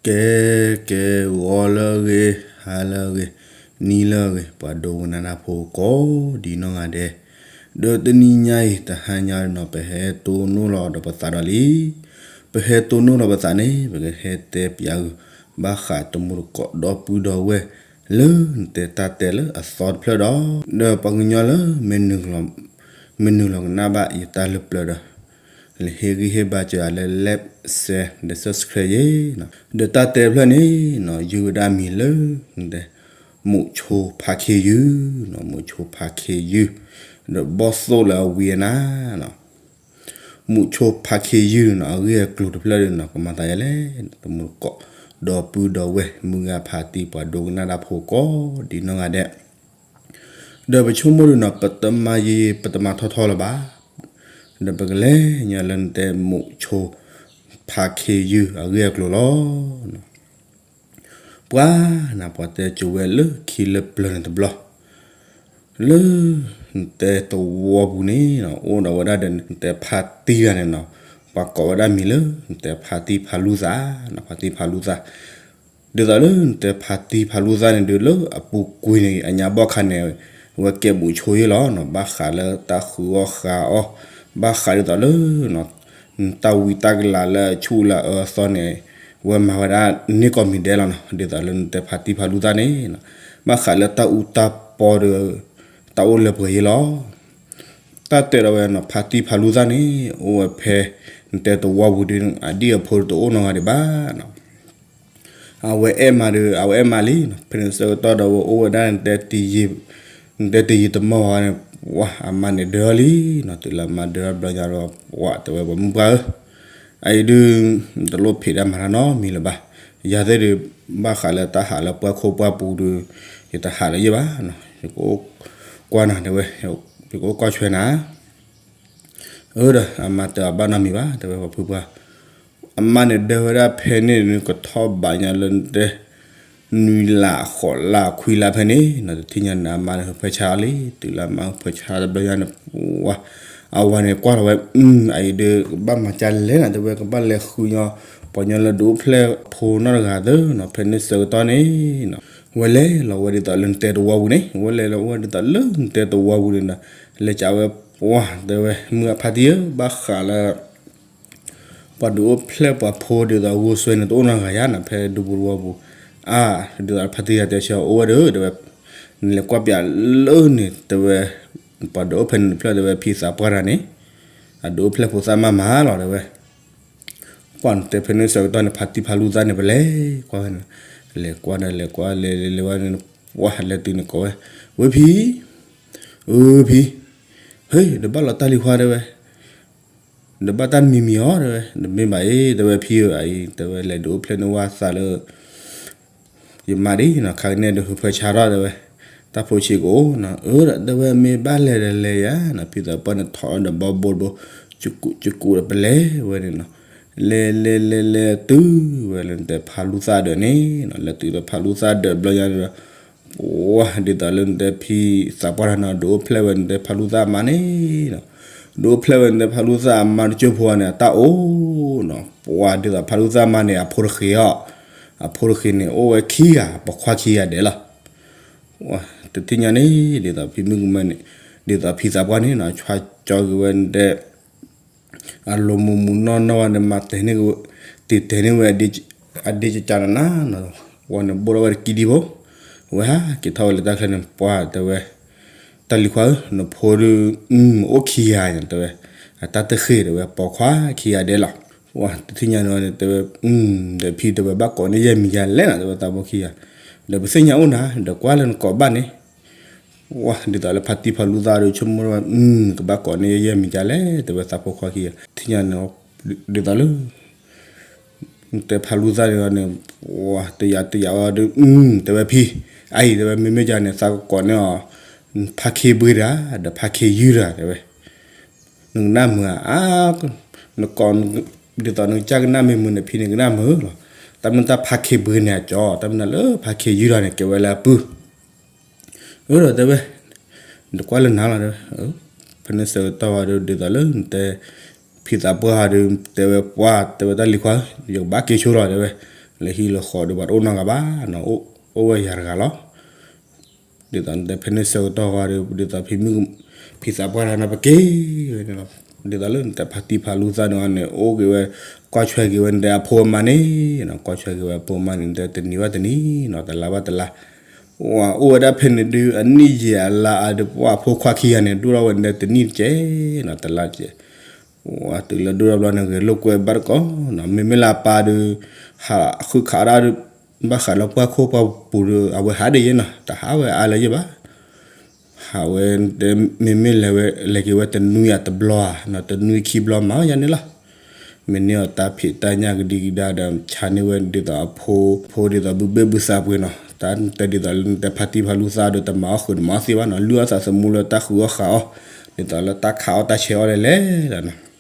ကဲ ကဲ ဂီၤလၢအဂ့ၤ, ဟါလၢအဂ့ၤ, နံၤလၢအဂ့ၤ, ပှၤဒိကနၣ်တၢ်ဖိကိးဒ်နီၢ်ဂၤဒဲး, ဒီးတနံၤညါအံၤ တဟါညါနီၤ ပဟဲတိၢ်နီၣ်လီၤဒီးပသးဒီးလံ. ပဟဲတိၢ်နီၣ်လီၤပသးန့ၣ် ပကဟဲတဲပၠးဂုာ် ဘၣ်ဃးတမူတကိးဒီပုၢ်ဒီဝဲၢ် လၢနတဲတၢ်တဲလၢအသီတဖျၢၣ်ဒီး, ဒီးပှၤကညီလၢ မ့ၢ်နုာ်လီၤကနၣ်ဘၣ်ယတၢ်လၢပျၢၤဒီး လဲၤဟ့ၣ်ဂံၢ်ဟ့ၣ်ဘါစၢၤယၤလၢ like, share ဒီး subscribe ယၤနီၤ. ဒီးတၢ်တဲတဖျၢၣ်န့ၣ်နီၤ ယုၢ်ဝဲဒၣ်မံၤလၢ မူးဆိဖါခ့ယုၢ်နီၤ, မူးဆိဖါခ့ယုၢ်, ဒီးဘီၣ်သိၣ်လၢအဝံၤအနၤနီၤ, မူးဆိဖါခ့ယုၢ်နီၤ အဂ့ၢ်အကျိၤတဖျၢၣ်ဒီးနီၤ ကမၤသးဒ်လဲၣ်, တမူတကိးဒီပုၢ်ဒီဝဲၢ် မုၢ်ဂၤဖါတံၢ် ပှၤဒိကနၣ်တၢ်ဖိကိးဒ်နီၢ်ဂၤဒဲး ဒီးပဆိကမိၣ်ဒုးနီၤ ပတမၤယံာ်ယံာ် ပတမၤထီထီလၢၤဘၣ်. ဒီးပကလဲၤညါလၢနတဲမူးဆိဖါခ့ယုၢ်အဂ့ၢ်အကျိၤလီၤ. ပှၤနၤ ပှၤတဲစိၤဝဲလၢခံလၢပျၢၤန့ၣ်တဘျီ, လၢနတဲသဝီပူၤန့ၣ်နီၤ အိၣ်ဒီးဝဲဒၣ်ဒီးနတဲဖါတံၢ်တဂၤန့ၣ်နီၤ, ပှၤကိးဝဲဒၣ်မံၤလၢ နတဲဖါတံၢ်ဖါလူသၣ်နီၤ, ဖါတံၢ်ဖါလူသၣ် ဒ်သိးလၢနတဲဖါတံၢ်ဖါလူသၣ်န့ၣ်ဒီး လၢအပူၤကွံာ်န့ၣ် အညါဘီၣ်ခါန့ၣ် အဝဲကဲမူးဆိယဲလီၤနီၤ, ဘၣ်ဃးလၢတၢ်ဃုအီၣ်ဃုအီၣ်, ဘၣ်ဃးဒ်သိးလၢ တၢ်ဝံတၢ်ကလၤလၢအဆူၣ်လၢအအၢအသီန့ၣ် အဝဲမၤဝဲဒၣ်န့ၢ်ကိးမံၤဒဲးလီၤနီၤ, ဒ်သိးလၢနတဲဖါတံၢ်ဖါလူသၣ်န့ၣ်, ဘၣ်ဃးလၢတၢ်အူတၢ်ပီဒီး တၢ်အိၣ်လၢပှဲၤယဲလီၤ. တၢ်တဲဒီးဝဲနီၤ ဖါတံၢ်ဖါလူသၣ်န့ၣ် အိၣ်ဝဲဖဲ နတဲသဝီပူၤဒီး အဒံၣ်အဖိတအိၣ်နီတဂၤဒံးဘၣ်နီၤ. အဝဲအဲၣ်မးဒီး အဝဲအဲၣ်မးလံနီၤ, ဖဲန့ၣ်ဆၢကတီၢ်ဒီး ဝဲအိၣ်ဝဲဒၣ် နတဲတယံာ်တမီၢ်ဘၣ်န့ၣ်, ပှၤအမါန့ၣ်ဒၢထီၣ်လံနီၤ, တုၤလၢအမါဒၢထီၣ်တဘျီညါဒီး ပှၤတဲဝဲပှၤမုၣ်ပှၢ်ဧၢ, အအံၤဒုး တလိၣ်ဖံးတၢ်မၤတၢ်နီတမံၤလၢၤဘၣ်, ယၤသ့ၣ်ဒီး ဘၣ်ဃးလၢတၢ်ဟးလၢပှၢ်ခိၣ်ပှၢ်ပူၤဒီး ယတဟးလၢၤယဲၢ်ဘၣ်နီၤ, ယကအိၣ်ကွၢ်နၤတဲဝဲ, ယကအိၣ်ကွၢ်ဆွဲနၤ အၢဒီး အမါတဲအီၤဘၣ်နီတမံၤဘၣ် တဲဝဲပှၤဖုပှၢ်, အမါန့ၣ်ဒၢဝဲဒၣ်ဖဲန့ၣ်န့ၣ် ကထီၣ်ဘးညါလၢနတဲ နွံလါဃိးလါခွံလါဖဲန့ၣ်နီၤ, တထံၣ်ညါန့ၣ် အမါန့ၣ် ဟၢဖၢဆါလံ, တုၤလၢအမါဟၢဖၢဆါတဘျီညါန့ၣ် ပှၤ အဝၤန့ၣ်ကွၢ်လီၤဝဲ, အအံၤဒီး ကဘၣ်မၤကၢ်လဲၣ်နၤ တဲဝဲ ကဘၣ်လဲၤဃုညီ ပှၤညီလၢဒုးအိၣ်ဖျဲၣ်ဖိနီတဂၤသ့နီၤ, ဖဲန့ၣ်ဆၢကတီၢ်န့ၣ်နီၤ, ဝဲလဲၤလီၤဝဲဒ်သိးလၢနတဲသဝီပူၤန့ၣ်, ဝဲလဲၤလီၤဝဲဒ်သိးလၢနတဲသဝီပူၤန့ၣ်နီၤ, လဲၤကးဝဲ ပှၤတဲဝဲ မုၢ်အဖါတံၢ်ဧၢ ဘၣ်ဃးလၢ ပှၤဒုးအိၣ်ဖျဲၣ်ပှၤဖိဒ်သိးဂိၢ်စွဲန့ၣ် တအိၣ်နီတဂၤယါနီၤ ဖဲဒူပူၤသဝီပူၤ, အါ ဒ်သိးဖါတံၢ်ယၤတဲဆၢ အိၣ်ဝဲဒီး တဲဝဲ နလဲၤကွၢ်ပၠးလၢန့ၣ် တဲဝဲ ပှၤဒုးအိၣ်ဖျဲၣ်န့ၣ်တဖျၢၣ် တဲဝဲ ဖံသးပှၢ်တဂၤန့ၣ် အဒုးအိၣ်ဖျဲၣ်ဖိသၣ်မးမးလီၤ တဲဝဲ ပှၤတဲဖဲန့ၣ်ဆၢကတီၢ်န့ၣ် ဖါတံၢ်ဖါလူသၣ်န့ၣ် ပလဲၤကွၢ်ဝဲန့ၣ်, လဲၤကွၢ်ဒီးလဲၤကွၢ် လဲၤလဲၤလဲၤဝဲန့ၣ် ပှၤလဲၤတုၤန့ၣ်ကိးဝဲ, ဝဲဖံ, အၢဖံ, ဟဲ ဒီးဘၣ်လီၤတၢ်လံၤခွါ တဲဝဲ, ဒီးဘၣ်တၢ်မံၤမံၤအီၤ တဲဝဲ, ဒီးမ့ၢ်ဘၣ်အံၤ တဲဝဲဖံဧၢ အအံၤ တဲဝဲလဲၤဒုးအိၣ်ဖျဲၣ်န့ၢ်ဝဲသးလၢ ယမါဒ်နီၤ ခါကန့ၣ်ဒီး ဟၢဖၢဆါထီၣ် တဲဝဲ, တၢ်ဖိဆံးကအိၣ်နီၤ, အၢဒီး တဲဝဲ မ့ၢ်ဘၣ်လဲၤဒီးလဲၤယါနီၤ, ဖံသးပှၢ်န့ၣ်ထီၣ်ဒီးဘီဘိတဘိ ကကူးကကူးဒီးပလဲၤဝဲန့ၣ်နီၤ, လဲၤလဲၤလဲၤလဲၤတုၤဝဲလၢနတဲဖါလူသၣ်ဒၢးန့ၣ်နီၤ, လဲၤတုၤဒီးဖါလူသၣ်ဒၢးတဘျီညါဒီး ပှၤဒ်သိးလၢနတဲဖံသးပှၢ်တဂၤနီၤ ဒုးအိၣ်ဖျဲၣ်ဝဲနတဲဖါလူသၣ်အမါန့ၣ်နီၤ, ဒုးအိၣ်ဖျဲၣ်ဝဲနတဲဖါလူသၣ်အမါတကၠိဖိန့ၣ် အတၢ်အိၣ်နီၤ, ပှၤဒ်သိးဖါလူသၣ်အမါန့ၣ် အဖိတဃ့ၤအီၤ, အဖိတဃ့ၤန့ၣ် အိၣ်ဝဲခံဂၤ ပိာ်ခွါခံဂၤဒဲးလီၤ. တထံၣ်ညါန့ၣ် ဒ်သိးဖံမုၣ်ကမဲန့ၣ် ဒ်သိးဖံသးပှၢ်န့ၣ်နီၤ ဆွါကၠီက့ၤဝဲနတဲ အလိၤမုာ်မုာ်နီၢ်နီၢ်ဝဲန့ၣ် မၤတဲာ်န့ၢ် တ့ၢ်တဲာ်န့ၢ်ဝဲ အဒ့ကကၢနၤနၤနီၤ, ဝဲန့ၣ်ဘိၣ်ထီၣ်ဝဲတကံဒံဖိ, ဝဲဟးက့ၤထီၣ်ဝဲလၢတၢ်ချၢန့ၣ် ပှၤတဲဝဲ တၢ်လံၤခွါဧၢ နဖိဒုး အိၣ်ခံဂၤန့ၣ် တဲဝဲ အတၢ်တဃ့ၢ် တဲဝဲ ပိာ်ခွါခံဂၤဒဲးလီၤ. ဝဲတထံၣ်ညါန့ၣ်တဲဝဲ ဒီးဖံတဲဝဲ ဘၣ်ကိးန့ၢ်ယဲၢ်မံၤယါလဲၣ်နီၤ တဲဝဲ သးဖိခံဂၤ, ဒီးပသ့ၣ်ညါအိၣ်နၤ ဒီးကွၢ်လၢနကိးဘၣ်န့ၣ် ဝဲဒ်သိးလၢဖါတံၢ်ဖါလူသၣ်ဒီး ဆိကမိၣ်ဝဲ ကဘၣ်ကိးန့ၢ်ယဲၢ်မံၤဒ်လဲၣ် တဲဝဲသးဖိခွါခံဂၤ, ထံၣ်ညါန့ၣ် ဒ်သိးလၢ နတဲဖါလူသၣ်န့ၣ်န့ၣ် ဝဲတယာ်တယာ်ဝဲဒီး တဲဝဲဖံ, အအံၤ တဲဝဲ မ့မ့ၢ်ယၤန့ၣ် သးကကိးန့ၢ်အီၤ ဖါခ့ဘှ့တဂၤ ဒီးဖါခ့ယုၢ်တဂၤ တဲဝဲ နကနၣ်မုာ်ဧါ, နကိး ဒ်သိးနကစၢ်ကနၣ်မ့ၢ်မုာ်န့ၣ် ဖံန့ၣ်ကနၣ်မုာ်လီၤ. တၢ်မ့ၢ်တၢ်ဖါခ့ဘှ့န့ၣ်အကၠီ, တၢ်မ့ၢ်တၢ်လၢဖါခ့ယုၢ်တဂၤန့ၣ် ကဲဝဲလၢအပုၢ် အၢဒီးတဲဝဲ, နကွၢ်လၢနၤလီၤတဲဝဲ, ဖဲန့ၣ်ဆၢကတီၢ်ဝဲဒီး ဒ်သိးလၢနတဲ ဖံသးပှၢ်ဒီး တဲဝဲပှၢ် တဲဝဲတၢ်လံၤခွါ ယကဘၣ်က့ၤဆိလီၤတဲဝဲ, လၢဟံၣ်လၢဃီဒီး ပှၤတအိၣ်နီတဂၤဘၣ်နီၤ, အိၣ်ဝဲယၤတဂၤလီၤ. ဒ်သိးနတဲဖဲန့ၣ်ဆၢကတီၢ်ဃီဒီး ဒ်သိးဖံမုၣ်ဖံသးပှၢ်တဂၤန့ၣ် ပက့ၤဝဲန့ၣ်လီၤ. ဒ်သိးလၢနတဲဖါတံၢ်ဖါလူသၣ်န့ၣ်န့ၣ် အိၣ်က့ၤဝဲ ကွၢ်ထွဲက့ၤဝဲနတဲအဖိအမါန့ၣ်နီၤ, ကွၢ်ထွဲက့ၤဝဲအဖိအမါန့ၣ် နတဲတနံၤဘၣ်တနံၤနီၤ, တလါဘၣ်တလါ အိၣ်ဝဲဒၣ်ဖဲန့ၣ်ဒုး အနံၣ်ယံာ်အလါအါဒီး ပှၤဖိခွါခံဂၤန့ၣ် ဒိၣ်ထီၣ်ဝဲနတဲတနံၣ်တကဲနီၤ, တလါတကဲ တုၤလၢဒိၣ်ထီၣ်ဘျီန့ၣ် ဂဲၤလိာ်ကွဲဘၣ်တကိးနီၤ, မ့မ့ၢ်လၢအပၢ်ဒီး ဟးဃုခးဒၣ်ဒီး ဘၣ်ဃးလၢပှၢ်ခိၣ်ပှၢ်ပူၤဒီး အဝဲဟးဒ်ယဲနီၤ, တဟးဝဲအါလၢၤယဲဘၣ်. ဟးဝဲ မ့မ့ၢ်လဲၤဝဲ လဲၤက့ၤဝဲတနွံအတဘျီဧါ, တနွံခံဘျီမၤအီၣ်ယၤန့ၣ်လီၤ. မ့ၢ်န့ၢ်အီၤတၢ်ဖံးတၢ်ညၣ်ကဒံကဒါဒီး ဆါန့ၢ်ဝဲဒ်သိးအဖိ ဖိဒ်သိးဘုဘ့ၣ်ဘုသးပှ့ၤနီၤ, တၢ်တဲဒ်သိးလၢနတဲဖါတံၢ်ဖါလူသၣ်ဒီး တမၤအီၣ်ဃုာ်တမၤအီၣ်သ့ဘၣ်နီၤ, လုၢ်အီၣ်သးသမူလၢတၢ်ဃုအီၣ်ဃုအီၣ်, ဒ်သိးလၢတၢ်ခးအီၣ်တၢ်ဆဲးအီၣ်လဲၣ်လဲၣ်လီၤနီၤ.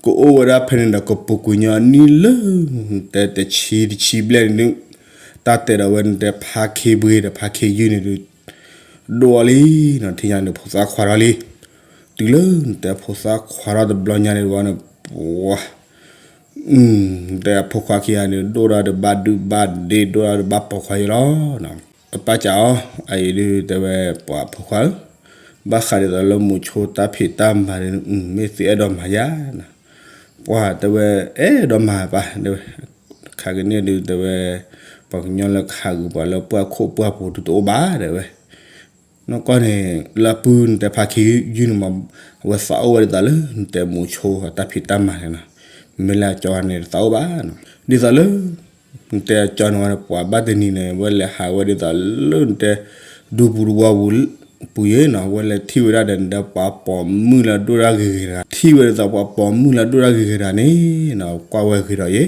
ကအိၣ်ဝဲဒၣ်ဖဲန့ၣ်ဒီး ကပူၤကွံာ်ညီနံၣ်လၢ နတဲတဆံတဆံဘျဲၣ်န့ၣ်ဒုး တၢ်တဲဒီးဝဲနတဲဖါခ့ဘှ့ဒီးဖါခ့ယုၢ်န့ၣ်ဒုး ဒိၣ်အီၤလံနီၤ, ထံၣ်ညါန့ၣ်ဖိသၣ်ခွါထီၣ်လံ. တုၤလၢနတဲဖိသၣ်ခွါထီၣ်တဘျီညါန့ၣ်ဝဲန့ၣ် ပှၤ နတဲအဖိခွါခံဂၤန့ၣ် ဒိၣ်ထီၣ်ဒီးဘၣ်ဒုဘၣ်ဒ့ ဒိၣ်ထီၣ်ဒီးဘၣ်ပိာ်ခွါယဲလီၤ. အပၢ်စံးအီၤ အအံၤဒုးတဲဝဲ ပှၤဖိခွါဧၢ, ဘၣ်ဃးဒ်သိးလၢမုဆိတၢ်ဖံးတၢ်မၤဒီး မ့ၢ်သုအဲၣ်ဒိးမၤယၤနီၤ. ပှၤတဲဝဲ အဲၣ်ဒိးမၤပၢ် တဲဝဲ, ခါကန့ၣ်ဒုးတဲဝဲ ပှၤကညီလၢကဟးဂူာ်ပှၤလၢပှၢ်ခိၣ်ပှၢ်ပူၤဒုးတအိၣ်ဘၣ် တဲဝဲ နီၢ်ကီၢ်န့ၣ် လၢအပုၢ်နတဲဖါခ့ယုၢ်န့ၣ်မး အဝဲသးအိၣ်ဝဲဒ်သိးလၢနတဲမုဆိအတၢ်ဖံးတၢ်မၤန့ၣ်နီၤ, မ့ၢ်လၢအကၠီန့ၣ်တသးအိၣ်ဘၣ်နီၤ. ဒ်သိးလၢ နတဲအကၠီန့ၣ်ဝဲန့ၣ် ပှၤဘၣ်တနံၤန့ၣ် ဝဲလဲၤဟးဝဲဒ်သိးလၢနတဲ ဒူပူၤတဝီပူၤ ပူၤယဲနီၤ, ဝဲလဲၤထံၣ်ဝဲဒၣ်ဒီးနတဲပှၤပိာ်မုၣ်လၢဒိၣ်တၢ်ဂ့ၤဂ့ၤတဂၤ, ထံၣ်ဝဲဒ်သိးပှၤပိာ်မုၣ်လၢဒိၣ်တၢ်ဂ့ၤဂ့ၤတဂၤန့ၣ်နီၤ ကွၢ်ဝဲဂ့ၤဒီးယဲ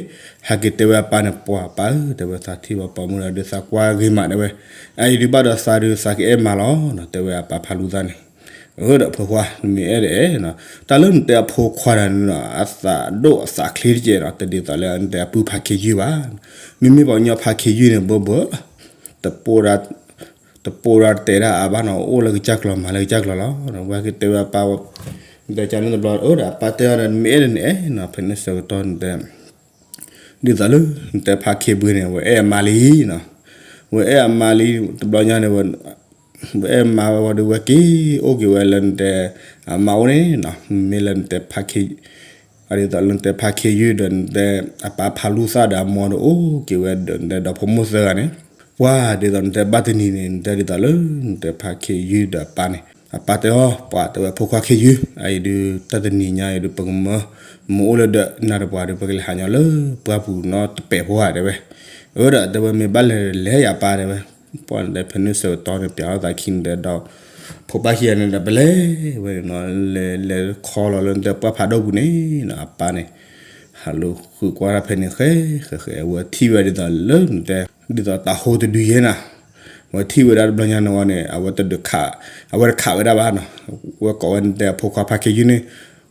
ဟဲက့ၤတဲဝဲအပၢ်န့ၣ် ပှၤပၢ်ဧၢ တဲဝဲ သးထံၣ်ပှၤပိာ်မုၣ်လၢဒိၣ်သးကွၢ်ဂ့ၤမး တဲဝဲ, အအံၤဒုးဘၣ်ဒီးသးဒုးသးကအဲၣ်မးလီၤနီၤ, တဲဝဲအပၢ်ဖါလူသၣ်န့ၣ်, အၢ ဒီးဖိခွါ နမ့ၢ်အဲၣ်ဒိးအဲၣ်နီၤ, တၢ်လၢနတဲအဖိခွါတဂၤန့ၣ်နီၤ အသးဒိၣ်အသးချ့တကဲးနီၤ, တဒ်သိးလၢနတဲအပုၢ်ဖါခ့ယုၢ်ဘၣ်, မ့မ့ၢ်ပှၤကညီဖါခ့ယုၢ်န့ၣ် ဘၢဘၢလီၤ, တပိၢ် တပိၢ်ဒၣ်တဲဒၣ်အါဘၣ်နီၤ, အိၣ်လၢကစၢ်ကျိၤမၤလၢကစၢ်ကျိၤလီၤ, ဝဲက့ၤတဲဝဲအပၢ်, နတဲကန့ၣ်တဘျီ အၢ ဒီးအပၢ်တဲအီၤဒီး နမ့ၢ်အဲၣ်ဒိးနအဲၣ်နီၤ, ဖဲန့ၣ်ဆၢကတီၢ်နတဲ ဒ်သိးလၢ နတဲဖါခ့ဘှ့န့ၣ် ဝဲအဲၣ်အမါလံနီၤ, ဝဲအဲၣ်အမါလံ တဘျီညါန့ၣ် ဝဲအဲၣ်မါဝဲဒီး ဝဲက့ၤအိၣ်က့ၤဝဲလၢနတဲ အမါအိၣ်န့ၣ်နီၤ, မ့ၢ်လၢနတဲဖါခ့ အဒ်သိးလၢနတဲဖါခ့ယုၢ်ဒီး နတဲအပၢ်ဖါလူသၣ်ဒီးအမိၢ်ဒီး အိၣ်က့ၤဝဲဒီး နတဲဒီဖိမိၢ်သၢဂၤန့ၣ်, ပှၤဒ်သိးနတဲဘၣ်တနံၤန့ၣ် နတဲဒ်သိးလၢ နတဲဖါခ့ယုၢ်ဒီးအပၢ်န့ၣ်, အပၢ်တဲအီၤ ပှၤတဲဝဲဖိခွါခ့ယုၢ် အအံၤဒုး တၢ်တနံၤညါအံၤဒုး ပကမၢ မၢအိၣ်လၢဒီးနၤဒီးပှၤဒီး ပကလဲၤဟးညီလၢပှၢ်ပူၤနီတပဲာ်ဖိဧါ တဲဝဲ, အၢ ဒီးတဲဝဲ မ့ၢ်ဘၣ်လဲၤလဲၤယၤပၢ် တဲဝဲ, ပှၤတဲဖဲန့ၣ်ဆၢကတီၢ်န့ၣ် ပျးထီၣ်သးခံန့ၣ်ဒီး ဖိပၢ်ခံဂၤန့ၣ်ဒီး ပလဲၤဝဲန့ၣ်နီၤ, လဲၤလဲၤခီလီၤလၢနတဲပှၢ်ဖးဒိၣ်ပူၤန့ၣ်နီၤ, အပၢ်န့ၣ် ဟးလိာ်ဃုကွၢ်တၢ်ဖဲန့ၣ် ဃဲဃဲဃဲ အဝဲထံၣ်ဝဲဒ်သိးလၢနတဲ ဒ်သိးတၤဟိတဒုယဲနီၤ, အဝဲထံၣ်ဝဲဒၣ်တဘျီညါန့ၣ်ဝဲန့ၣ် အဝဲတဒုးခး အဝဲတခးဝဲဒၣ်ဘၣ်နီၤ, ဝဲကိးဝဲနတဲအဖိခွါဖါခ့ယုၢ်န့ၣ်,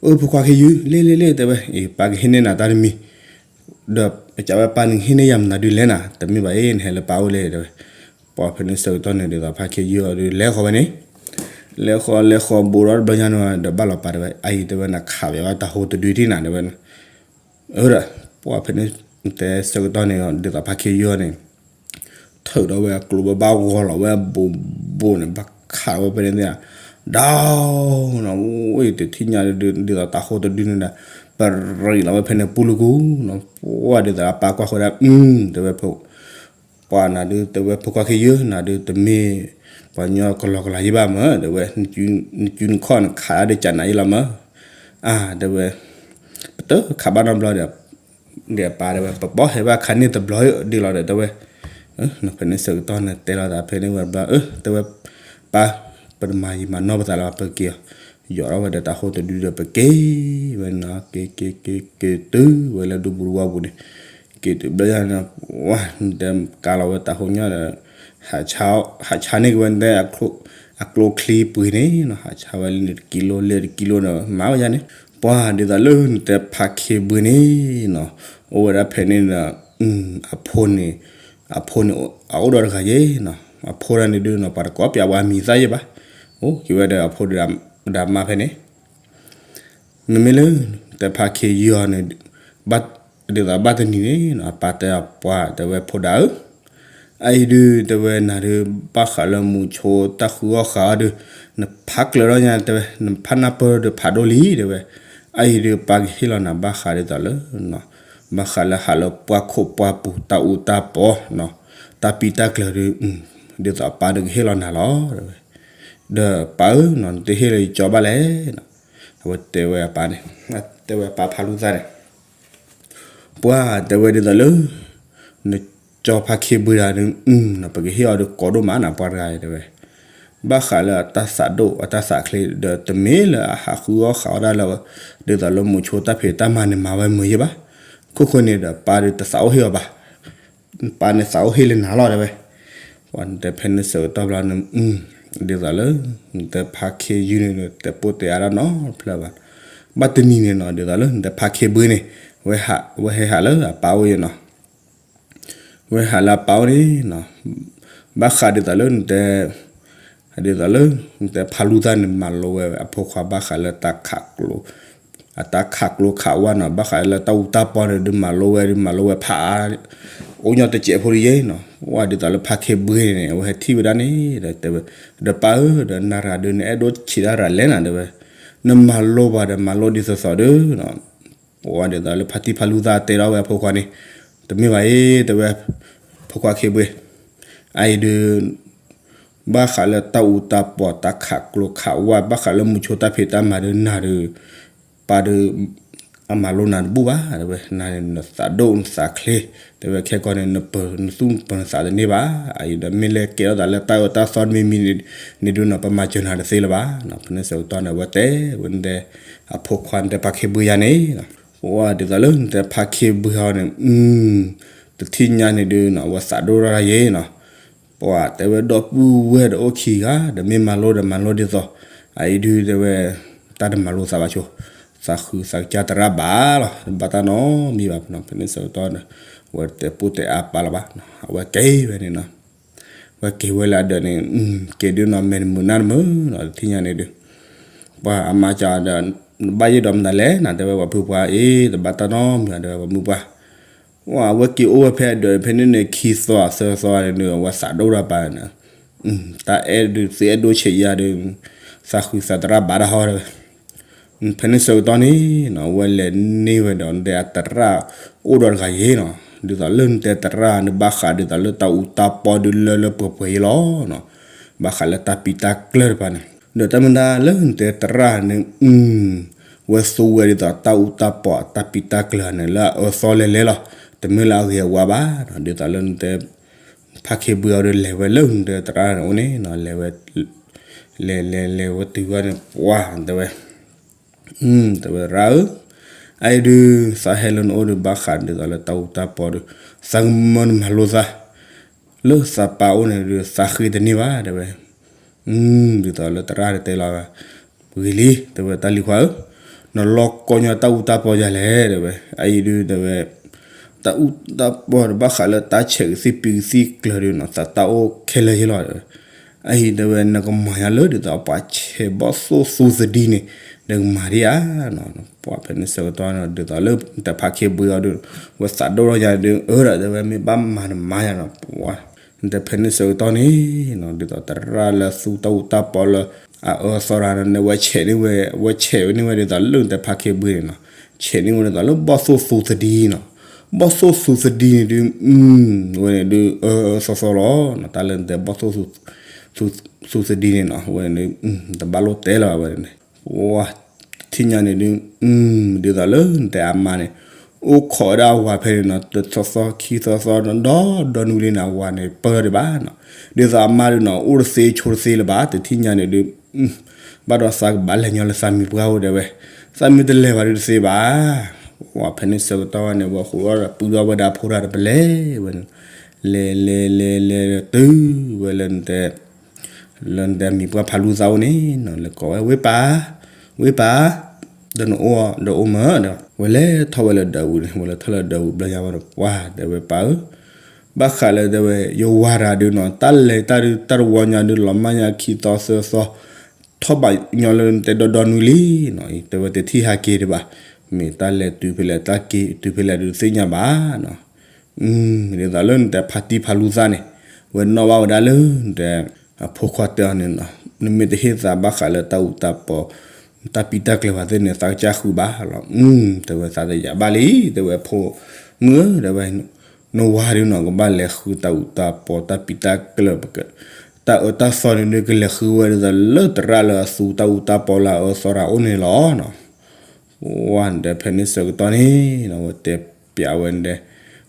အိၣ်ဖိခွါခ့ယုၢ် လ့လ့လ့ တဲဝဲ, အံၤ ပၢ်ကဟ့ၣ်န့ၢ်နၤတၢ်တမံၤ ဒီးကဝဲပၢ်န့ၣ် ဟ့ၣ်န့ၢ်ယၤမနုၤဒုးလဲၣ်နၤ, တမ့ၢ်ဘၣ်အံၤ နဟဲလၢပၢ်အိၣ်လံ တဲဝဲ, ပှၤဖဲန့ၣ်ဆၢကတီၢ်န့ၣ် ဒ်သိးဖါခ့ယုၢ်အီၤဒုး လဲၤဃီၤဝဲန့ၣ်, လဲၤဃီၤလဲၤဃီၤဘူးဒီးတဘျီညါန့ၣ်ဝဲဒီး ဘၣ်လီၤပာ်တဲဝဲ အအံၤ တဲဝဲ နခးဝဲဘၣ်တၤဟိတဒုထံၣ်နၤ တဲဝဲ, အၢ ဒီး ပှၤဖဲန့ၣ် တဲဆၢကတီၢ်န့ၣ် ဒ်သိးဖါခ့ယုၢ်အီၤန့ၣ် ထုးဒီးဝဲအကျိဘၣ်ဂီၤလီၤဝဲဘူးဘူးန့ၣ် ဘၣ်ခးဝဲဖဲန့ၣ်သ့ၣ်, ဒီးနီၤ အိၣ်တထံၣ်ညါဒုး ဒ်သိးတၤဟိတဒုန့ၣ်ဒီး ပရံးလီၤဝဲဖဲန့ၣ်ပူၤလူၤကူၤနီၤ, ပှၤဒ်သိးအပၢ်ကွၢ်ဃီဒၣ် အု တဲဝဲ ပှၤနၤဒုး တဲဝဲ ဖိခွါခ့ယုၢ် နၤဒုး တမ့ၢ်ပှၤကညီကလီကလီယဲဘၣ်မၢ တဲဝဲ, နကုနခီၣ်န့ၣ် ခးဒၣ်ဒ်ကနၤယဲလီၤမၢ, အါ တဲဝဲ, ပတခးဘၣ်နီတဘျီဒီး ဒ်အပၢ်တဲဝဲ ပဘီဟဲဘၣ်ခါန့ၣ်တဘျီဒ်လီၤဒီး တဲဝဲ, ဖဲန့ၣ်ဆၢကတီၢ်န့ၣ် တဲလီၤသးဖဲန့ၣ်ဝဲတဘျီ အၢ တဲဝဲ, ပၢ် ပတမၤယံာ်မၤနီၢ်ပသးလၢၤဘၣ် ပက့ၤအီၤ, ယိးထီၣ်ဝဲဒီးတၤဟိတဒုဒီး ပက့ၤဝဲနီၤ က့ၤက့ၤက့ၤက့ၤတုၤဝဲလၢဒူပူၤတဝီပူၤန့ၣ်, က့ၤတုၤဘျီယၤန့ၣ် ဝဲ နတဲကၤလီၤဝဲတၤဟိညီဒီး ဟးဆါန့ၢ်က့ၤဝဲနတဲ အကျိချံပှ့ၤန့ၣ်နီၤ, ဟးဆါဝဲလၢန့ၣ်တကံလိ လၢတကံလိန့ၣ် မၤဝဲယၤန့ၣ်, ပှၤဒ်သိးလၢနတဲဖါခ့ဘှ့န့ၣ်နီၤ, အိၣ်ဝဲဒၣ်ဖဲန့ၣ်ဒီး အဖိန့ၣ် အဖိန့ၣ် အအိၣ်ဒီးတဂၤယဲနီၤ, အဖိဒၣ်န့ၣ်ဒုးနီၤ ပှၤတကိးပျးဝဲအမံၤသၣ်ယဲဘၣ်, အိၣ်က့ၤဝဲဒီးအဖိဒီးအမါဖဲန့ၣ် မ့မ့ၢ်လၢ တဲဖါခ့ယုၢ်အီၤန့ၣ် ဘၣ် ဒ်သိးဘၣ်တနံၤန့ၣ်နီၤ အပၢ်တဲအပှၤ တဲဝဲ ဖိဒါဧၢ, အအံၤဒုး တဲဝဲ နၤဒုး ဘၣ်ဃးလၢမူဆိတၢ်ဃုအီၣ်ဃုအီဒုး နဖးကျၢၤထီၣ်ညါတဲဝဲ နဖးနၢ်ပၢၢ်ဒုးဖးဒိၣ်လံတဲဝဲ, အအံၤဒုး ပၢ်ကဟ့ၣ်လီၤနၤဘၣ်ဃးဒ်သိးလၢ ဘၣ်ဃးလၢဟးလၢပှၢ်ခိၣ်ပှၢ်ပူၤ တၢ်အူတၢ်ပီ တၢ်ပံးတၢ်ကျၢၤဒုး ဒ်သိးအပၢ်ဒုးကဟ့ၣ်လီၤနၤလီၤတဲဝဲ, ဒီးပၢ်ဧၢနီၤ နတဟ့ၣ်လၢယကၠီဘၣ်လဲၣ်နီၤ, အဝဲတဲဝဲအပၢ်န့ၣ် တဲဝဲအပၢ်ဖးလူသၣ်န့ၣ် ပှၤတဲဝဲဒ်သိးလၢ နကၠီဖါခ့ဘှ့တဂၤန့ၣ် ပကဟ့ၣ်အီၤဒီးကိးဒိၣ်မးနီၤ ပှၤတဂၤတဲဝဲ, ဘၣ်ဃးလၢအတၢ်သးဒိၣ်အတၢ်သးချ့ ဒီးတမ့ၢ်လၢအဟးဃုအီၣ်ဃုအီဒၣ်လၢ ဒ်သိးလၢမူဆိတၢ်ဖံးတၢ်မၤန့ၣ် မၤဝဲမုာ်ယဲဘၣ်, ခိၣ်ဃိန့ၣ်ဒီးပၢ်ဒုးတသးအိၣ်ဟ့ၣ်အီၤဘၣ် ပၢ်န့ၣ်သးအိၣ်ဟ့ၣ်လၢနၤလီၤတဲဝဲ, ပှၤနတဲဖဲန့ၣ်ဆၢကတီၢ်ဘျီန့ၣ် ဒ်သိးလၢ နတဲဖါခ့ယုၢ်န့ၣ် တဲပိၢ်တဲအါတၢ်နီတဖျၢၣ်ဘၣ်, ဘၣ်တနံၤန့ၣ်နီၤ ဒ်သိးလၢ နတဲဖါခ့ဘှ့န့ၣ် ဝဲဟဲဟးလၢအပၢ်အိၣ်ယဲနီၤ ဝဲဟးလၢအပၢ်အိၣ်န့ၣ်နီၤ, ဘၣ်ဃးဒ်သိးလၢနတဲ ဒ်သိးလၢ နတဲဖးလူသၣ်န့ၣ် မၤလိဝဲအဖိခွါဘၣ်ဃးလၢတၢ်ခးကျိ အတၢ်ခးကျိခးဝါနီၤ, ဘၣ်ဃးလၢတၢ်အူတၢ်ပီန့ၣ် ဒုးမၤလိဝဲ ဒုးမၤလိဝဲဖး အိၣ်ညီတစဲးဖိတယဲနီၤ, ဝဲဒ်သိးလၢဖါခ့ဘှ့န့ၣ် အဝဲဟဲထံၣ်ဝဲဒၣ်န့ၣ် တဲဝဲ, ဒီးပၢ်ဧၢ ဒီးနၤရၤဒုး နအဲၣ်ဒိးဆံးတၢ်ရၤလဲၣ်နၤတဲဝဲ, နမၤလိပှၤဒီးမၤလိဒ်သိးသိးဒီး ဝဲဒ်သိးလၢဖါတံၢ်ဖါလူသၣ်တဲထီၣ်ဝဲအဖိခွါန့ၣ်, တမ့ၢ်ဘၣ်အံၤ တဲဝဲ ဖိခွါခ့ဘှ့, အအံၤဒုး ဘၣ်ဃးလၢတၢ်အူတၢ်ပီ တၢ်ခးကျိခးဝါ ဘၣ်ဃးလၢမူဆိတၢ်ဖံးတၢ်မၤဒုး နၤဒုး ပၢ်ဒုး အမၤလိနၤတဘူၣ်ဘၣ် တဲဝဲ, နၤန့ၣ်နသးဒိၣ်နသးချ့ တဲဝဲ, ခဲကီန့ၣ် နပၢၤနသူၣ်နပၢၤနသးတန့ၢ်ဘၣ်, အအံၤဒီးမ့ၢ်လဲၤကဲထီၣ်သးလၢတၢ်အၢတၢ်သီတမံၤမံၤန့ၣ်ဒုးနီၤ ပမၤစၢၤနၤတသ့လၢၤဘၣ်, ဖဲန့ၣ်ဆၢကတီၢ်န့ၣ် အဝဲတဲဝဲ နတဲ အဖိခွါနတဲဖါခ့ဘှ့ယၤန့ၣ် ပှၤဒ်သိးလၢနတဲဖါခ့ဘှ့အီၤန့ၣ် တထံၣ်ညါန့ၣ်ဒုးနီၤ အဝဲသးဒိၣ်ထီၣ်တၢ်ယဲနီၤ, ပှၤတဲဝဲဒီပုၢ်ဝဲၢ်ဒီးအိၣ်ခံဂၤ ဒီးမ့ၢ်မၤလိဒီးမၤလိဒ်သိး, အအံၤဒုးတဲဝဲ တၢ်တမၤလိသးဘၣ်ဆိ, သးဃုသးကစၢ်သရၣ်ဘၣ်လီၤ, တဘၣ်တၢ်နီတမံၤဘၣ်နီၤ, ဖဲန့ၣ်ဆၢကတီၢ်န့ၣ် အဝဲတဲပိၢ်တဲအါပၢ်လၢၤဘၣ်, အဝဲက့ၤဝဲန့ၣ်နီၤ ဝဲက့ၤဝဲလၢအဒၢးန့ၣ် က့ၤဒုးနီၤ မဲာ်တမုာ်နၢ်တမုာ်နီၤ တထံၣ်ညါန့ၣ်ဒုး ပှၤအမါစၢ်ဒီး ဘၣ်ယိၣ်ဒီးမတၤလဲၣ်နၤ တဲဝဲ ပှၤဖုပှၢ်အ့ တဘၣ်တၢ်နီတမံၤ တဲဝဲ ပှၤမုၢ်ပှၢ်, ဝဲက့ၤအိၣ်ဝဲဖဲအဒၢး ဖဲန့ၣ်န့ၣ် ခံသီသၢသီန့ၣ် အဝဲသးဒိၣ်တၢ်ပၢ်န့ၣ်, တၢ်အဲၣ်ဒုးသုအဲၣ်ဒိးဆဲးယၤဒုး သးဃုသးသရၣ်ဘၣ်တၢ်ဟီတဲဝဲ ဖဲန့ၣ်ဆၢကတီၢ်န့ၣ်နီၤ ဝဲလဲၤန့ၢ်ဝဲဒီး နတဲအသရၣ်အိၣ်ဒီးတဂၤယဲနီၤ, ဒ်သိးလၢနတဲသရၣ်န့ၣ် ဘၣ်ဃးဒ်သိးလၢတၢ်အူတၢ်ပီဒုးလၢလၢပှဲၤပှဲၤယဲလီၤနီၤ, ဘၣ်ဃးလၢတၢ်ပံးတၢ်ကျၢၢ်တဖၣ်န့ၣ် ဒီးတၢ်မ့ၢ်တၢ်လၢနတဲသရၣ်န့ၣ် ဝဲသူဝဲဒ်သိးတၢ်အူတၢ်ပီတၢ်ပံးတၢ်ကျၢၢ်န့ၣ် လၢအအၢသီလဲၤလဲၤလီၤ, တမ့ၢ်လၢအဂ့ၤအဝါဘၣ်နီၤ, ဒ်သိးလၢနတဲ ဖါခ့ဘှ့အီၤဒီး လဲၤဝဲလၢနတဲသရၣ်န့ၣ်အိၣ်န့ၣ်နီၤ, လဲၤဝဲ လဲၤလဲၤလဲၤဝဲတုၤဝဲန့ၣ် ပှၤတဲဝဲ တဲဝဲ သရၣ်ဧၢ, အအံၤဒုး သးဟဲလၢနအိၣ်ဒုး ဘၣ်ဃးဒ်သိးလၢတၢ်အူတၢ်ပီဒုး သးကမၢနမၤလိသး လၢသးပၢ်အိၣ်န့ၣ်ဒုး သးဃ့တန့ၢ်ဘၣ် တဲဝဲ, ဒ်သိးလၢသရၣ်တဲလီၤ ဂ့ၤလံ တဲဝဲ တၢ်လံၤခွါဧၢ, နလီၤကီညါတၢ်အူတၢ်ပီယၤလဲၣ် တဲဝဲ, အအံၤဒုး တဲဝဲ တၢ်အူတၢ်ပီဒီး ဘၣ်ဃးလၢတၢ်ဆဲးကသံၣ်ပံးကသံၣ်ကျၢၤဒုးနီၤ သးတၢ်အိၣ်ခဲလၢာ်ယဲလီၤ တဲဝဲ, အအံၤ တဲဝဲ နကမၤညါလၢဒ်သိးပှၤဆဲး ဘီၣ်သိၣ်သူသဒံန့ၣ် နကမၤဒံးဧါနီၤ, ပှၤဖဲန့ၣ်ဆၢကတီၢ်န့ၣ် ဒ်သိးလၢ တဖါခ့ဘှ့အီၤဒုး ဝဲသးဒိၣ်ထီၣ်ယၤဒုး အၢဒီး တဲဝဲ မ့ၢ်ဘၣ်မၤနမၤယၤနီၤ ပှၤ နတဲဖဲန့ၣ်ဆၢကတီၢ်န့ၣ်နီၤ ဒ်သိးသရၣ်လၢသူတၢ်အူတၢ်ပီလၢ အအၢသီရၤန့ၣ် ဝဲဆဲးန့ၢ်ဝဲ ဝဲဆဲးဝဲန့ၢ်ဝဲဒ်သိးလၢနတဲဖါခ့ဘှ့န့ၣ်နီၤ, ဆဲးန့ၢ်ဝဲဒ်သိးလၢဘီၣ်သိၣ်သူသဒံနီၤ, ဘီၣ်သိၣ်သူသဒံန့ၣ်ဒုး ဝဲန့ၣ်ဒုး အၢအၢသီသီလီၤနီၤ, တၢ်လၢနတဲဘီၣ်သိၣ်သူ သူသဒံန့ၣ်နီၤ ဝဲန့ၣ်ဒုး တဘၣ်လိၣ်တဲလၢၤဘၣ်ဝဲန့ၣ်, ပှၤ တထံၣ်ညါန့ၣ်ဒုး ဒ်သိးလၢနတဲအမါန့ၣ် အိၣ်ခိးဝဲဒၣ်အဝၤဖဲန့ၣ်နီၤ တသီသီခံသီသီ ဒီဒီနွံလံန့ၣ် အဝၤန့ၣ် ပၢၢ်ဒံးဘၣ်နီၤ, ဒ်သိးအမါဒုးနီၤ အိၣ်တသ့ဆိတသ့လၢၤဘၣ် တထံၣ်ညါန့ၣ်ဒုး ဘၣ်ဒီးသးကဘၣ်လဲၤညီလၢသးမံၤပှၢ်အိၣ်တဲဝဲ, သးမ့ၢ်တလဲၤဘၣ်ဒုးတသ့ဘၣ်, ပှၤဖဲန့ၣ်ဆၢကတီၢ်ဝဲန့ၣ် ဝဲဃိးဒီးပုၢ်ဒီဝဲၢ်ဒီးအဖိဒၣ်တပလဲၤဝဲန့ၣ်, လဲၤလဲၤလဲၤလဲၤတုၤဝဲလၢနတဲ လၢနတဲမံၤပှၢ်ဖးလူသးအိၣ်န့ၣ်နီၤ လဲၤကိးဝဲ ဝ့ၢ်ပၢ်, ဝ့ၢ်ပၢ်, ဒီးနအိၣ်ဒီးအိၣ်မးဒီး ဝဲလဲၤထီၣ်ဝဲလၢဒၢးပူၤန့ၣ် ဝဲလဲၤထီၣ်လၢဒၢးပူၤဘျီညါဝဲဒီး ပှၤတဲဝဲပၢ်ဧၢ, ဘၣ်ဃးလၢတဲဝဲ ယဝၤတၢ်ဒုးနီၤ တၢ်လဲၤတၢ်ဒုး တၢ်တဝီညါဒုး လီၤမၢ်ညါခံသီသၢသီ ထီၣ်ဘၣ်ညီလၢနတဲဒီဒီနွံလံနီၤ တဲဝဲတထံၣ်ဟးက့ၤဒံးဘၣ်, မ့ၢ်တၢ်လဲၤတုၤဖဲလဲၣ် တၢ်က့ၤတုၤဖဲလဲၣ်ဒုးတသ့ၣ်ညါဘၣ်နီၤ. ဒ်သိးလၢနတဲဖါတံၢ်ဖါလူသၣ်န့ၣ် ဝဲနီၣ်ဘၣ်ဝဲဒၣ်လၢနတဲ အဖိခွါတဲအီၤန့ၣ်နီၤ, နမ့ၢ်တဟ့ၣ်သးဘၣ်ဃးလၢတၢ်အူတၢ်ပီ တၢ်ပံးတၢ်ကျဲဘၣ်သ့ၣ်န့ၣ် သးကစၢ်ဃုဘၣ်လီၤ. တဲဝဲသးတယာ်ဘၣ်လံ တဲဝဲဖိမုၣ်ဧၢ တဲဝဲ နဝၤဒုးနီၤ ကဘၣ်လဲၤဃုတၢ်အူတၢ်ပီ တၢ်ပံးတၢ်ကျဲ တၢ်အၢတၢ်သီန့ၣ်ဒုး ကလဲၤဃုဝဲဒ်သိးလၢသရၣ်လၢအသူတၢ်အူတၢ်ပီလၢအအၢသီတၢ်အိၣ်န့ၣ်လီၤနီၤ. ဝဲနတဲဖဲန့ၣ်ဆၢကတီၢ်န့ၣ်နီၤ ဝဲတဲပျးဝဲနတဲ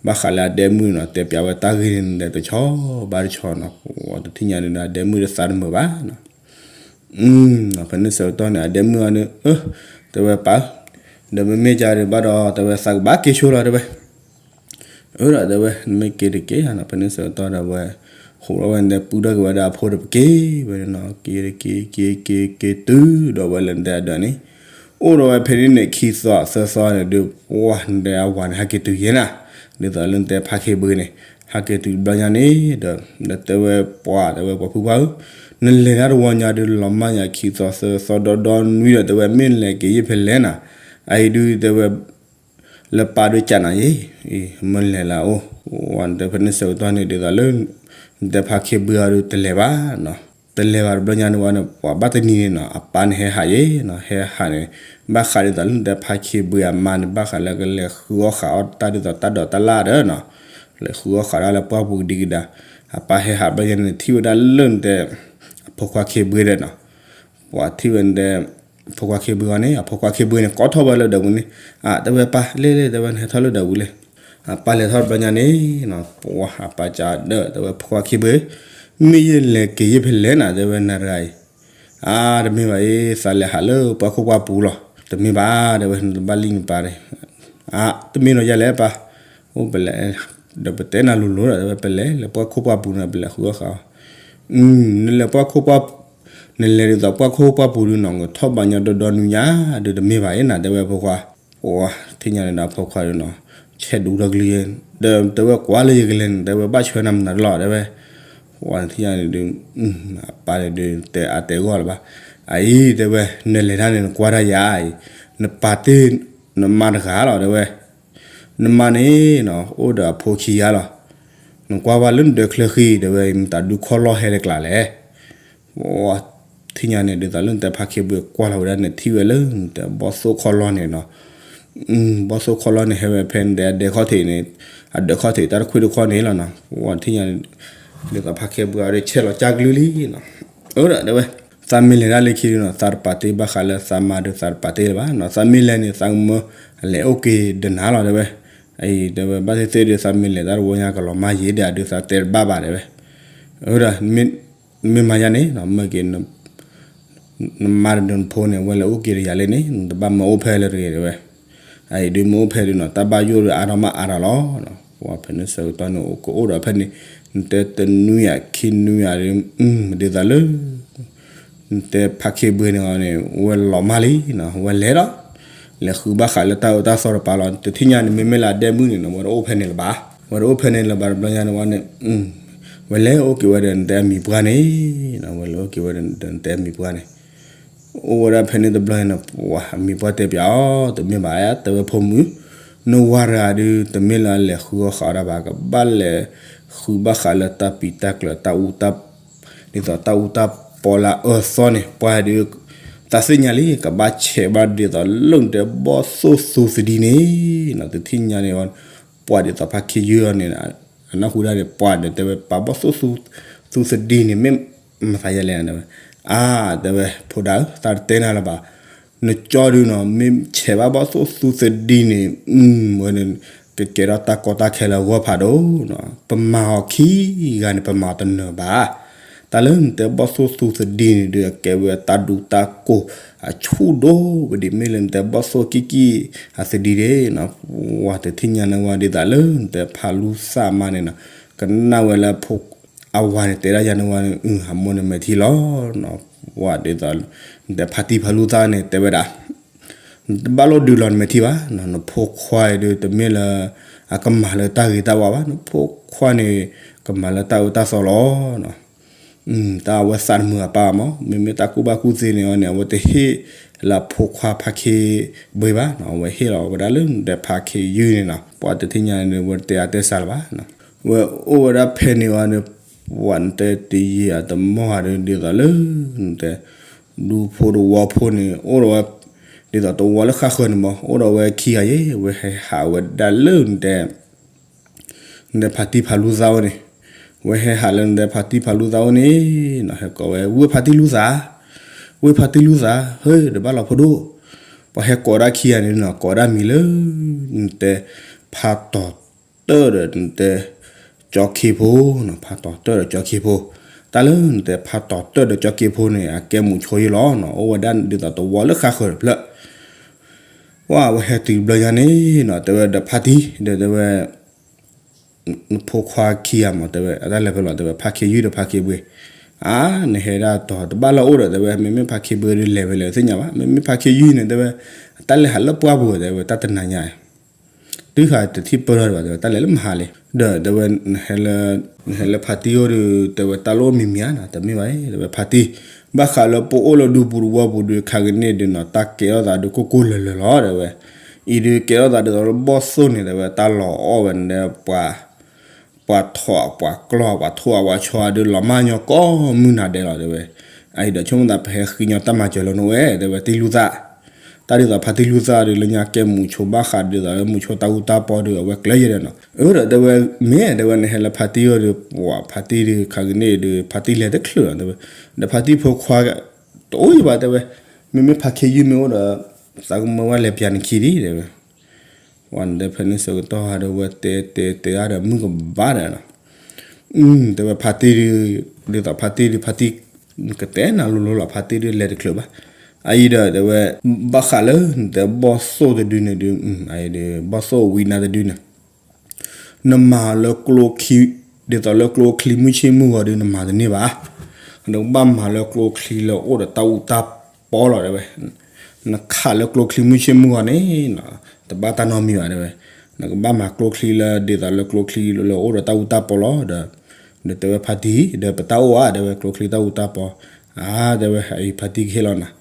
ဘၣ်ဃးလၢအဒဲမုၣ်နီၤ တဲပျးဝဲတၢ်ဂ့ၢ်န့ၣ်နတဲတဆီဘၣ်တဆီနီၤ. တထံၣ်ညါန့ၣ်ဒီး အဒဲမုၣ်ဒီးသးတမုာ်ဘၣ်နီၤ. ဖဲန့ၣ်ဆၢကတီၢ်န့ၣ် အဒဲမုၣ်အီၤန့ၣ် တဲဝဲပၢ် ဒီးမ့မ့ၢ်ကဒီးဘၣ်ဒီး တဲဝဲသးကဘၣ်က့ၤဆိလီၤ တဲဝဲ အၢဒီးတဲဝဲ နမ့ၢ်က့ၤတက့ၢ်နီၤ. ဖဲန့ၣ်ဆၢကတီၢ်ဒီးဝဲ ဟူးထီၣ်ဝဲနတဲ ပုၢ်ထီၣ်က့ၤဝဲဒၣ်အဖိတပက့ၢ်ဝဲန့ၣ်နီၤ. က့ၤတက့ၢ် က့ၤက့ၤက့ၤတုၤဒီးဝဲလၢနတဲအဒၢးန့ၣ် အိၣ်ဒီးဝဲဖဲန့ၣ်န့ၣ် ခံသီသၢသီန့ၣ်ဒုး ပှၢ်နတဲအဝၤန့ၣ် ဟဲက့ၤတုၤယဲၢ်နၤ ဒ်သိးလၢနတဲဖါခ့ဘုန့ၣ် ဟဲက့ၤတုၤတဘျီညါန့ၣ်ဒီး ဒီးတဲဝဲပှၢ် တဲဝဲပှၤဖုပှၢ်ဧၢ နလဲၤတၢ်တဝီညါဒုး လီၤမၢ်ညါခံသီသၢသီဒီဒီနွံဒီး တဲဝဲမ့ၢ်လဲၤက့ၤယဲၢ်ဖဲလဲၣ်နၤ အအံၤဒုးတဲဝဲ လၢပၢ်ဒုးကနၤယဲၢ် မ့ၢ်လဲၤလၢအိၣ် ဝဲနတဲဖဲန့ၣ်ဆၢကတီၢ်န့ၣ် ဒ်သိးလၢ နတဲဖါခ့ဘုအီၤဒုးတလဲၤဘၣ်နီၤ. တလဲၤဘၣ်တဘျီညါန့ၣ်ဝဲန့ၣ် ပှၤဘၣ်တနံၤန့ၣ်နီၤ အပၢ်န့ၣ်ဟဲဟးယဲၢ်နီၤ ဟဲဟးန့ၣ် ဘၣ်ဃးဒ်သိးလၢနတဲဖါခ့ဘုအမါန့ၣ် ဘၣ်ဃးလၢကလဲၤဃုအီၣ်ဃးအီၣ်တၢ်ဒ်သိးတၢ်ဒိးတၢ်လၢ်ဒီးနီၤ လဲၤဃုအီၣ်ဃးတၢ်လၢပှၢ်ပူၤကဒံကဒါ အပၢ်ဟဲဟးဘျီညါန့ၣ် ထံၣ်ဝဲဒၣ်လၢနတဲ အဖိခွါခ့ဘုဒီးနီၤ ပှၤထံၣ်ဝဲနတဲ အဖိခွါခ့ဘုအီၤန့ၣ် အဖိခွါခ့ဘုန့ၣ် ကိးထီၣ်ဝဲလၢဒၢးပူၤန့ၣ် အတဲဝဲပၢ် လ့လ့ တဲဝဲနဟဲထီၣ်လၢဒၢးပူၤလံ အပၢ်လဲၤထီၣ်တဘျီညါန့ၣ်နီၤ ပှၤအပၢ်ကဒီး တဲဝဲဖိခွါခ့ဘု မ့ၢ်ယဲၢ်လဲၤက့ၤယဲၢ်ဖဲလဲၣ်နၤ တဲဝဲနၤတဂၤအံၤ အါ တမ့ၢ်ဘၣ်အံၤ သးလဲၤဟးလၢပှၢ်ခိၣ်ပှၢ်ပူၤလီၤ တမ့ၢ်ဘၣ် တဲဝဲ နတဘၣ်လံၣ်နပၢ်န့ၣ် အါ တမ့ၢ်နီၤယဲၢ်လဲၣ်ပၢ် အိၣ်ပလဲၤ ဒီးပတဲနၤလိၤလိၤဒီး တဲဝဲပလဲၤ လဲၤပှၢ်ခိၣ်ပှၢ်ပူၤန့ၣ် ပလဲၤဃုအီၣ်ဃးအီၣ် နလဲၤပှၢ်ခိၣ်ပှၢ် နလဲၤဒ်သိးပှၢ်ခိၣ်ပှၢ်ပူၤဒုးနီၤ ကထီၣ်ဘၣ်ညါဒီဒီနွံညါ ဒုးတမ့ၢ်ဘၣ်အံၤနၤ တဲဝဲဖိခွါ ပှၤထံၣ်ညါန့ၣ်ဒီးဖိခွါဒုးနီၤ ဆဲးဒူထီၣ်ကလုၢ်ယဲၢ် ဒီးတဲဝဲကွၢ်လၢယကလဲၤန့ၣ် တဲဝဲဘၣ်ဆှၢနၤမနုၤတလီၤ တဲဝဲ ပှၤထံၣ်ညါန့ၣ်ဒုး အပၢ်န့ၣ်ဒုး တဲအါတဲဂီၢ်လၢၤဘၣ် အအံၤ တဲဝဲ နလဲၤတၢ်န့ၣ် နကွၢ်တၢ်ယၤအံၤ နပာ်တ့ၢ် နမါတဂၤလီၤ တဲဝဲ နမါန့ၣ်နီၤ အိၣ်ဒီးအဖိခံဂၤလီၤ နကွၢ်ဝဲလၢနဒၢးချၢဃံ တဲဝဲ မတၤဒုးခီၣ်လီၢ်ဟဲတကျါလဲၣ် ပှၤထံၣ်ညါန့ၣ် ဒ်သိးလၢနတဲဖါခ့ဘုကွၢ်လီၤဝဲဒၣ်န့ၣ် ထံၣ်ဝဲလၢနတဲဘီၣ်သိၣ်ခီၣ်လီၢ်န့ၣ်နီၤ ဘီၣ်သိၣ်ခီၣ်လီၢ်န့ၣ် ဟဲဝဲဖဲနတဲအဒၢးခီၣ်ထံးန့ၣ် အဒၢးခီၣ်ထံးတၢ်တခွံတခီန့ၣ်လီၤနီၤ ပှၤထံၣ်ညါန့ၣ် ဒ်သိးဖါခ့ဘုအီၤဒီးဆဲးလီၤကၢ်ကလုၢ်လံနီၤ အၢဒီးတဲဝဲ သးမ့ၢ်လဲၤတၢ်လၢခံဒုးနီၤ သးတပာ်တ့ၢ်ဘၣ်ဃးလၢသးမါဒုးသးတပာ်တ့ၢ်လၢၤဘၣ်နီၤ သးမ့ၢ်လဲၤန့ၣ် သးကမၢအလဲၤအိၣ်က့ၤဒီးနၤလီၤ တဲဝဲ အံၤ တဲဝဲ ဘၣ်သ့ၣ်သ့ၣ်ဒုး သးမ့ၢ်လဲၤတၢ်တဝီညါကလီၤမၢ်ယဲၢ်ဒီး အဒုးသးတဲတဘၣ်ဘၣ် တဲဝဲ အၢဒီး မ့ၢ်မၤယါန့ၣ်နီၤ မၢက့ၤ နမါတဒုးနဖိန့ၣ် ဝဲလဲၤအိၣ်က့ၤဒီးယၤလံန့ၣ် နတဘၣ်မၢအိၣ်ဖဲလၢတဂ့ၤ တဲဝဲ အအံၤဒုးမၢအိၣ်ဖဲဒုးနီၤ တၢ်ဘၣ်ယိၣ်ဒုးအါထီၣ်မးအါထီၣ်လီၤ ပှၤဖဲန့ၣ်ဆၢကတီၢ်န့ၣ် အိၣ်ကအိၣ်ဒီးဖဲန့ၣ် နတဲတနွံယၤခံနွံယၤဒုး ဒ်သိးလၢ နတဲဖါခ့ဘုန့ၣ်အီၤန့ၣ် ဝဲလီၤမၢ်လံနီၤ ဝဲလဲၤဒီး လဲၤဃုဘၣ်ဃးလၢတၢ်အၢတၢ်သီတပၤလီၤ တထံၣ်ညါန့ၣ် မ့မ့ၢ်လၢအဒဲမုၣ်န့ၣ်နီၤ ဝဲတအိၣ်ဖဲန့ၣ်လၢၤဘၣ် ဝဲတအိၣ်ဖဲန့ၣ်လၢၤဘၣ်တဘျီညါန့ၣ်ဝဲန့ၣ် ဝဲလဲၤအိၣ်က့ၤဝဲဒီးနတဲအမံၤပှၢ်န့ၣ်နီၤ ဝဲလဲၤအိၣ်က့ၤဝဲဒီးနတဲအမံၤပှၢ်န့ၣ် အိၣ်ဝဲဒၣ်ဖဲန့ၣ်တဘျီန့ၣ်နီၤ ပှၤအမံၤပှၢ်တဲပျးအီၤ တမ့ၢ်ဘၣ် တဲဝဲဖိမုၣ် နဝၤတဂၤဒုး တမ့ၢ်လၢအလဲၤဃုအီၣ်ဃးအီၣ်တၢ်ဘၣ် ကဘၣ်လဲၤဃုဘၣ်ဃးလၢတၢ်ပံးတၢ်ကျၢၤ တၢ်အူတၢ် ဒ်သိးတၢ်အူတၢ်ပီလၢအအၢသီန့ၣ် ပှၤဒုး သးသ့ၣ်ညါလံ ကဘၣ်ဆဲးဘၣ်ဒ်သိးလၢနတဲဘီၣ်သိၣ်သူသဒံန့ၣ်နီၤ တထံၣ်ညါန့ၣ် ပှၤဒ်သိးဖါခ့ယုၢ်အီၤန့ၣ် အနၢ်ဟူဒၣ်န့ၣ် ပှၤဒီးတဲဝဲပာ်ဘီၣ်သိၣ်သူ သူသဒံန့ၣ် မ့ၢ်မသးယဲလဲၣ်န့ၣ်ဝဲ အါ တဲဝဲ ဖိဒါဧၢ သးတတဲနၤလၢၤဘၣ် နကၠီဒုးနီၤ မ့ၢ်ဆဲးဘၣ်ဘီၣ်သိၣ်သူသဒံန့ၣ် ဝဲန့ၣ် ကကဲထီၣ်တၢ်ကီတၢ်ခဲလၢအဂီၢ်ဖးဒိၣ်နီၤ ပမၤအီၤခံဂၤန့ၣ် ပမၤအီၤတနၢၤဘၣ် တၢ်လၢနတဲဘီၣ်သိၣ်သူသဒံန့ၣ်ဒုး အကဲဝဲတၢ်ဒူတၢ်ကိၢ် အဆူၣ်ဒိၣ်ဝဲဒ် မ့ၢ်လၢနတဲဘီၣ်သိၣ်ကံၢ်ကံၢ်အသဒံဒၣ်နီၤ ဝၤတထံၣ်ညါန့ၣ်ဝဲဒ်သိးလၢနတဲဖးလူသၣ်မါန့ၣ်နီၤ ကနၣ်ဝဲလၢဖိ အဝၤန့ၣ်တဲဒၣ်ယၤန့ၣ်ဝဲန့ၣ် အမိၢ်န့ၣ်မဲာ်ထံလီၤ ဝၤဒ်သိး နတဲဖးတံၢ်ဖးလူသၣ်န့ၣ် တဲဝဲဒၣ် နတဘၣ်လိၣ်ဒုးလီၤနမဲာ်ထံဘၣ်နီၤ နဖိခွါအံၤဒုး တမ့ၢ်လၢ အကမၤလၢတၢ်ဂ့ၤတၢ်ဝါဘၣ် နဖိခွါန့ၣ် ကမၤလၢတၢ်အၢတၢ်သီလီၤနီၤ တၢ်အဝဲသးတမုာ်အပၢ်မး, မ့မ့ၢ်တၢ်ကူၣ်ဘၣ်ကူၣ်သ့န့ၣ်အီၤန့ၣ် အဝဲတဟ့ၣ်လၢအဖိခွါဖါခ့ဘှ့ဘၣ်နီၤ, အဝဲဟ့ၣ်လီၤဝဲဒၣ်လၢနတဲဖါခ့ယုၢ်န့ၣ်နီၤ, ပှၤတထံၣ်ညါန့ၣ် ဝဲတဲအါတဲစှၤလၢၤဘၣ်နီၤ, ဝဲအိၣ်ဝဲဒၣ်ဖဲန့ၣ်အီၤန့ၣ် ပှၤနတဲတယံာ်အတမီၢ်ဧါဒီး ဒ်သိးလၢ နတဲ ဒူဖိတဝီဖိန့ၣ် အိၣ်ဒီးဝဲ ဒ်သိးတဝီလၢဃၣ်ဃၢၤန့ၣ်မး အိၣ်ဒီးဝဲခံဂၤယဲ, ဝဲဟဲဟးဝဲဒၣ်လၢနတဲ နတဲဖါတံၢ်ဖါလူသၣ်အိၣ်န့ၣ်, ဝဲဟဲဟးလၢနတဲဖါတံၢ်ဖါလူသၣ်အိၣ်န့ၣ်နီၤ, ဟဲကိးဝဲ ဝ့ၢ်ဖါတံၢ်လူသၣ်, ဝ့ၢ်ဖါတံၢ်လူသၣ်, ဟဲဒီးဘၣ်လီၤဖိဒိၣ်, ပှၤဟဲကိးဒၣ်ခံဂၤန့ၣ်နီၤ, ကိးဒၣ်မံၤလၢ နတဲ ဖါတီၤတၢၢ်ဒီးနတဲ ကၠီခ့ဖိနီၤ, ဖါတီၤတၢၢ်ဒီးကၠီခ့ဖိ, တၢ်လၢနတဲဖါတီၤတၢၢ်ဒီးကၠီခ့ဖိန့ၣ် အကဲမုာ်ဆိယုၢ်လီၤနီၤ, အိၣ်ဝဲဒၣ်ဒ်သိးတဝီလၢဃၣ်ဃၢၤတဖျၢၣ် ဝဲဟဲတုၤတဘျီညါန့ၣ်နီၤ, တဲဝဲဒီးဖါတံၢ်ဒီးတဲဝဲ နဖိခွါခံဂၤမး တဲဝဲ အတၢ်လဲၤဖဲလဲၣ် တဲဝဲ ဖါခ့ယုၢ်ဒီးဖါခ့ဘှ့, အါ နဟဲဒၣ်တီၤတဘၣ်လၢအိၣ်ဒီး တဲဝဲ မ့မ့ၢ်ဖါခ့ဘှ့ဒီးလဲၤဖဲလဲၣ်သ့ၣ်ညါဘၣ်, မ့မ့ၢ်ဖါခ့ယုၢ်န့ၣ် တဲဝဲ အတၢ်လဲၤဟးလၢပှၢ်ပူၤ တဲဝဲ တၢ်တနၤညါ တုၤဃာ်တထံၣ်ပၢၢ်ထီၣ်ဒံးဘၣ် တဲဝဲ တၢ်လဲၤလၢမဟါလံ, ဒီးတဲဝဲ နဟဲလၢဖါတံၢ်အိၣ်ဒီး တဲဝဲ တၢ်လိၣ်မံၤမံၤဧါနီၤ, တမ့ၢ်ဘၣ် တဲဝဲ ဖါတံၢ်, ဘၣ်ဃးလၢပအိၣ်လၢဒူပူၤတဝီပူၤဒီး ခါကန့ၣ်ဒီးနီၤ တၢ်ကဲထီၣ်သးဒီးကိၢ်ကိၢ်လၢၤလၢၤလီၤ တဲဝဲ, အံၤဒီးကဲထီၣ်သးဒ်သိးလၢဘီၣ်သိၣ်န့ၣ် တဲဝဲ တၢ်လီၤအီၣ်ဝဲန့ၣ်ဒီး ပှၤ ပှၤထိးပှၤကျီၢ် ပှၤထိးပှၤဆီဒီး လီၤမၢ်ညီကိးမုၢ်နၤဒဲးလီၤ တဲဝဲ, အအံၤဒီးဆိကမိၣ်သး ပဟဲဃ့ညီတၢ်မၤစၢၤလၢနအိၣ်ဝဲ တဲဝဲ တံၢ်လူသၣ်, တၢ်ဒ်သိးဖါတံၢ်လူသၣ်ဒီး လၢညါကဲမုာ်ဆိဘၣ်ဃးဒ်သိးလၢမုာ်ဆိတၢ်အူတၢ်ပီဒီး အဝဲကျဲယဲဒဲးနီၤ, အၢ ဒီးတဲဝဲ မ့ၢ် တဲဝဲ နဟဲလၢဖါတံၢ်အိၣ်ဒီး ပှၤဖါတံၢ်ဒီး ခါကန့ၣ်ဒီး ဖါတံၢ်လဲၤတချုးလီၤ တဲဝဲ, ဒီးဖါတံၢ်ဖိခွါ တအိၣ်ယံၤဘၣ် တဲဝဲ, မ့မ့ၢ်ဖါခ့ယုၢ်မ့ၢ်အိၣ်ဒီး သးကမၢဝဲလဲၤပျးနခံဒံး တဲဝဲ ပှၤနတဲဖဲန့ၣ်ဆၢကတီၢ်ဒီး ဝဲတဲတဲတဲအါဒီးမုၢ်ကဘၣ်ဒီးနီၤ, တဲဝဲဖါတံၢ်ဒီး ဒ်သိးဖါတံၢ်ဒီး ဖါတံၢ် ကတဲနၤလိၤလိၤလီၤ ဖါတံၢ်ဒီးလဲၤတချုးဘၣ်, အအံၤဒီးတဲဝဲ ဘၣ်ဃးလၢနတဲဘီၣ်သိၣ်တဒုန့ၣ်ဒီး အအံၤဒီး ဘီၣ်သိၣ်ဝံနါတဒုန့ၣ် နမၤလၢကျိချံ ဒ်သိးလၢကျိချံမုၢ်ဆ့ၣ်မုၢ်ဂီၤဒီး နမၤတန့ၢ်ဘၣ်, နကဘၣ်မၤလၢကျိချံလၢအိၣ်ဒီးတၢ်အူတၢ်ပီလီၤ တဲဝဲ, နခးလၢကျိချံမုၢ်ဆ့ၣ်မုၢ်ဂီၤန့ၣ် တဘၣ်တၢ်နီတမံၤဘၣ် တဲဝဲ, နကဘၣ်မၤကျိချံလၢဒ်သိးလၢကျိချံလၢအိၣ်ဒီးတၢ်အူတၢ်ပီလီၤ ဒီး ဒီးတဲဝဲဖါတံၢ် ဒီးပတၢ်အိၣ်ဧါ တဲဝဲ ကျိချံတၢ်အူတၢ်ပီ, အါ တဲဝဲ အအံၤဖါတံၢ်ကဟ့ၣ်လီၤနၤ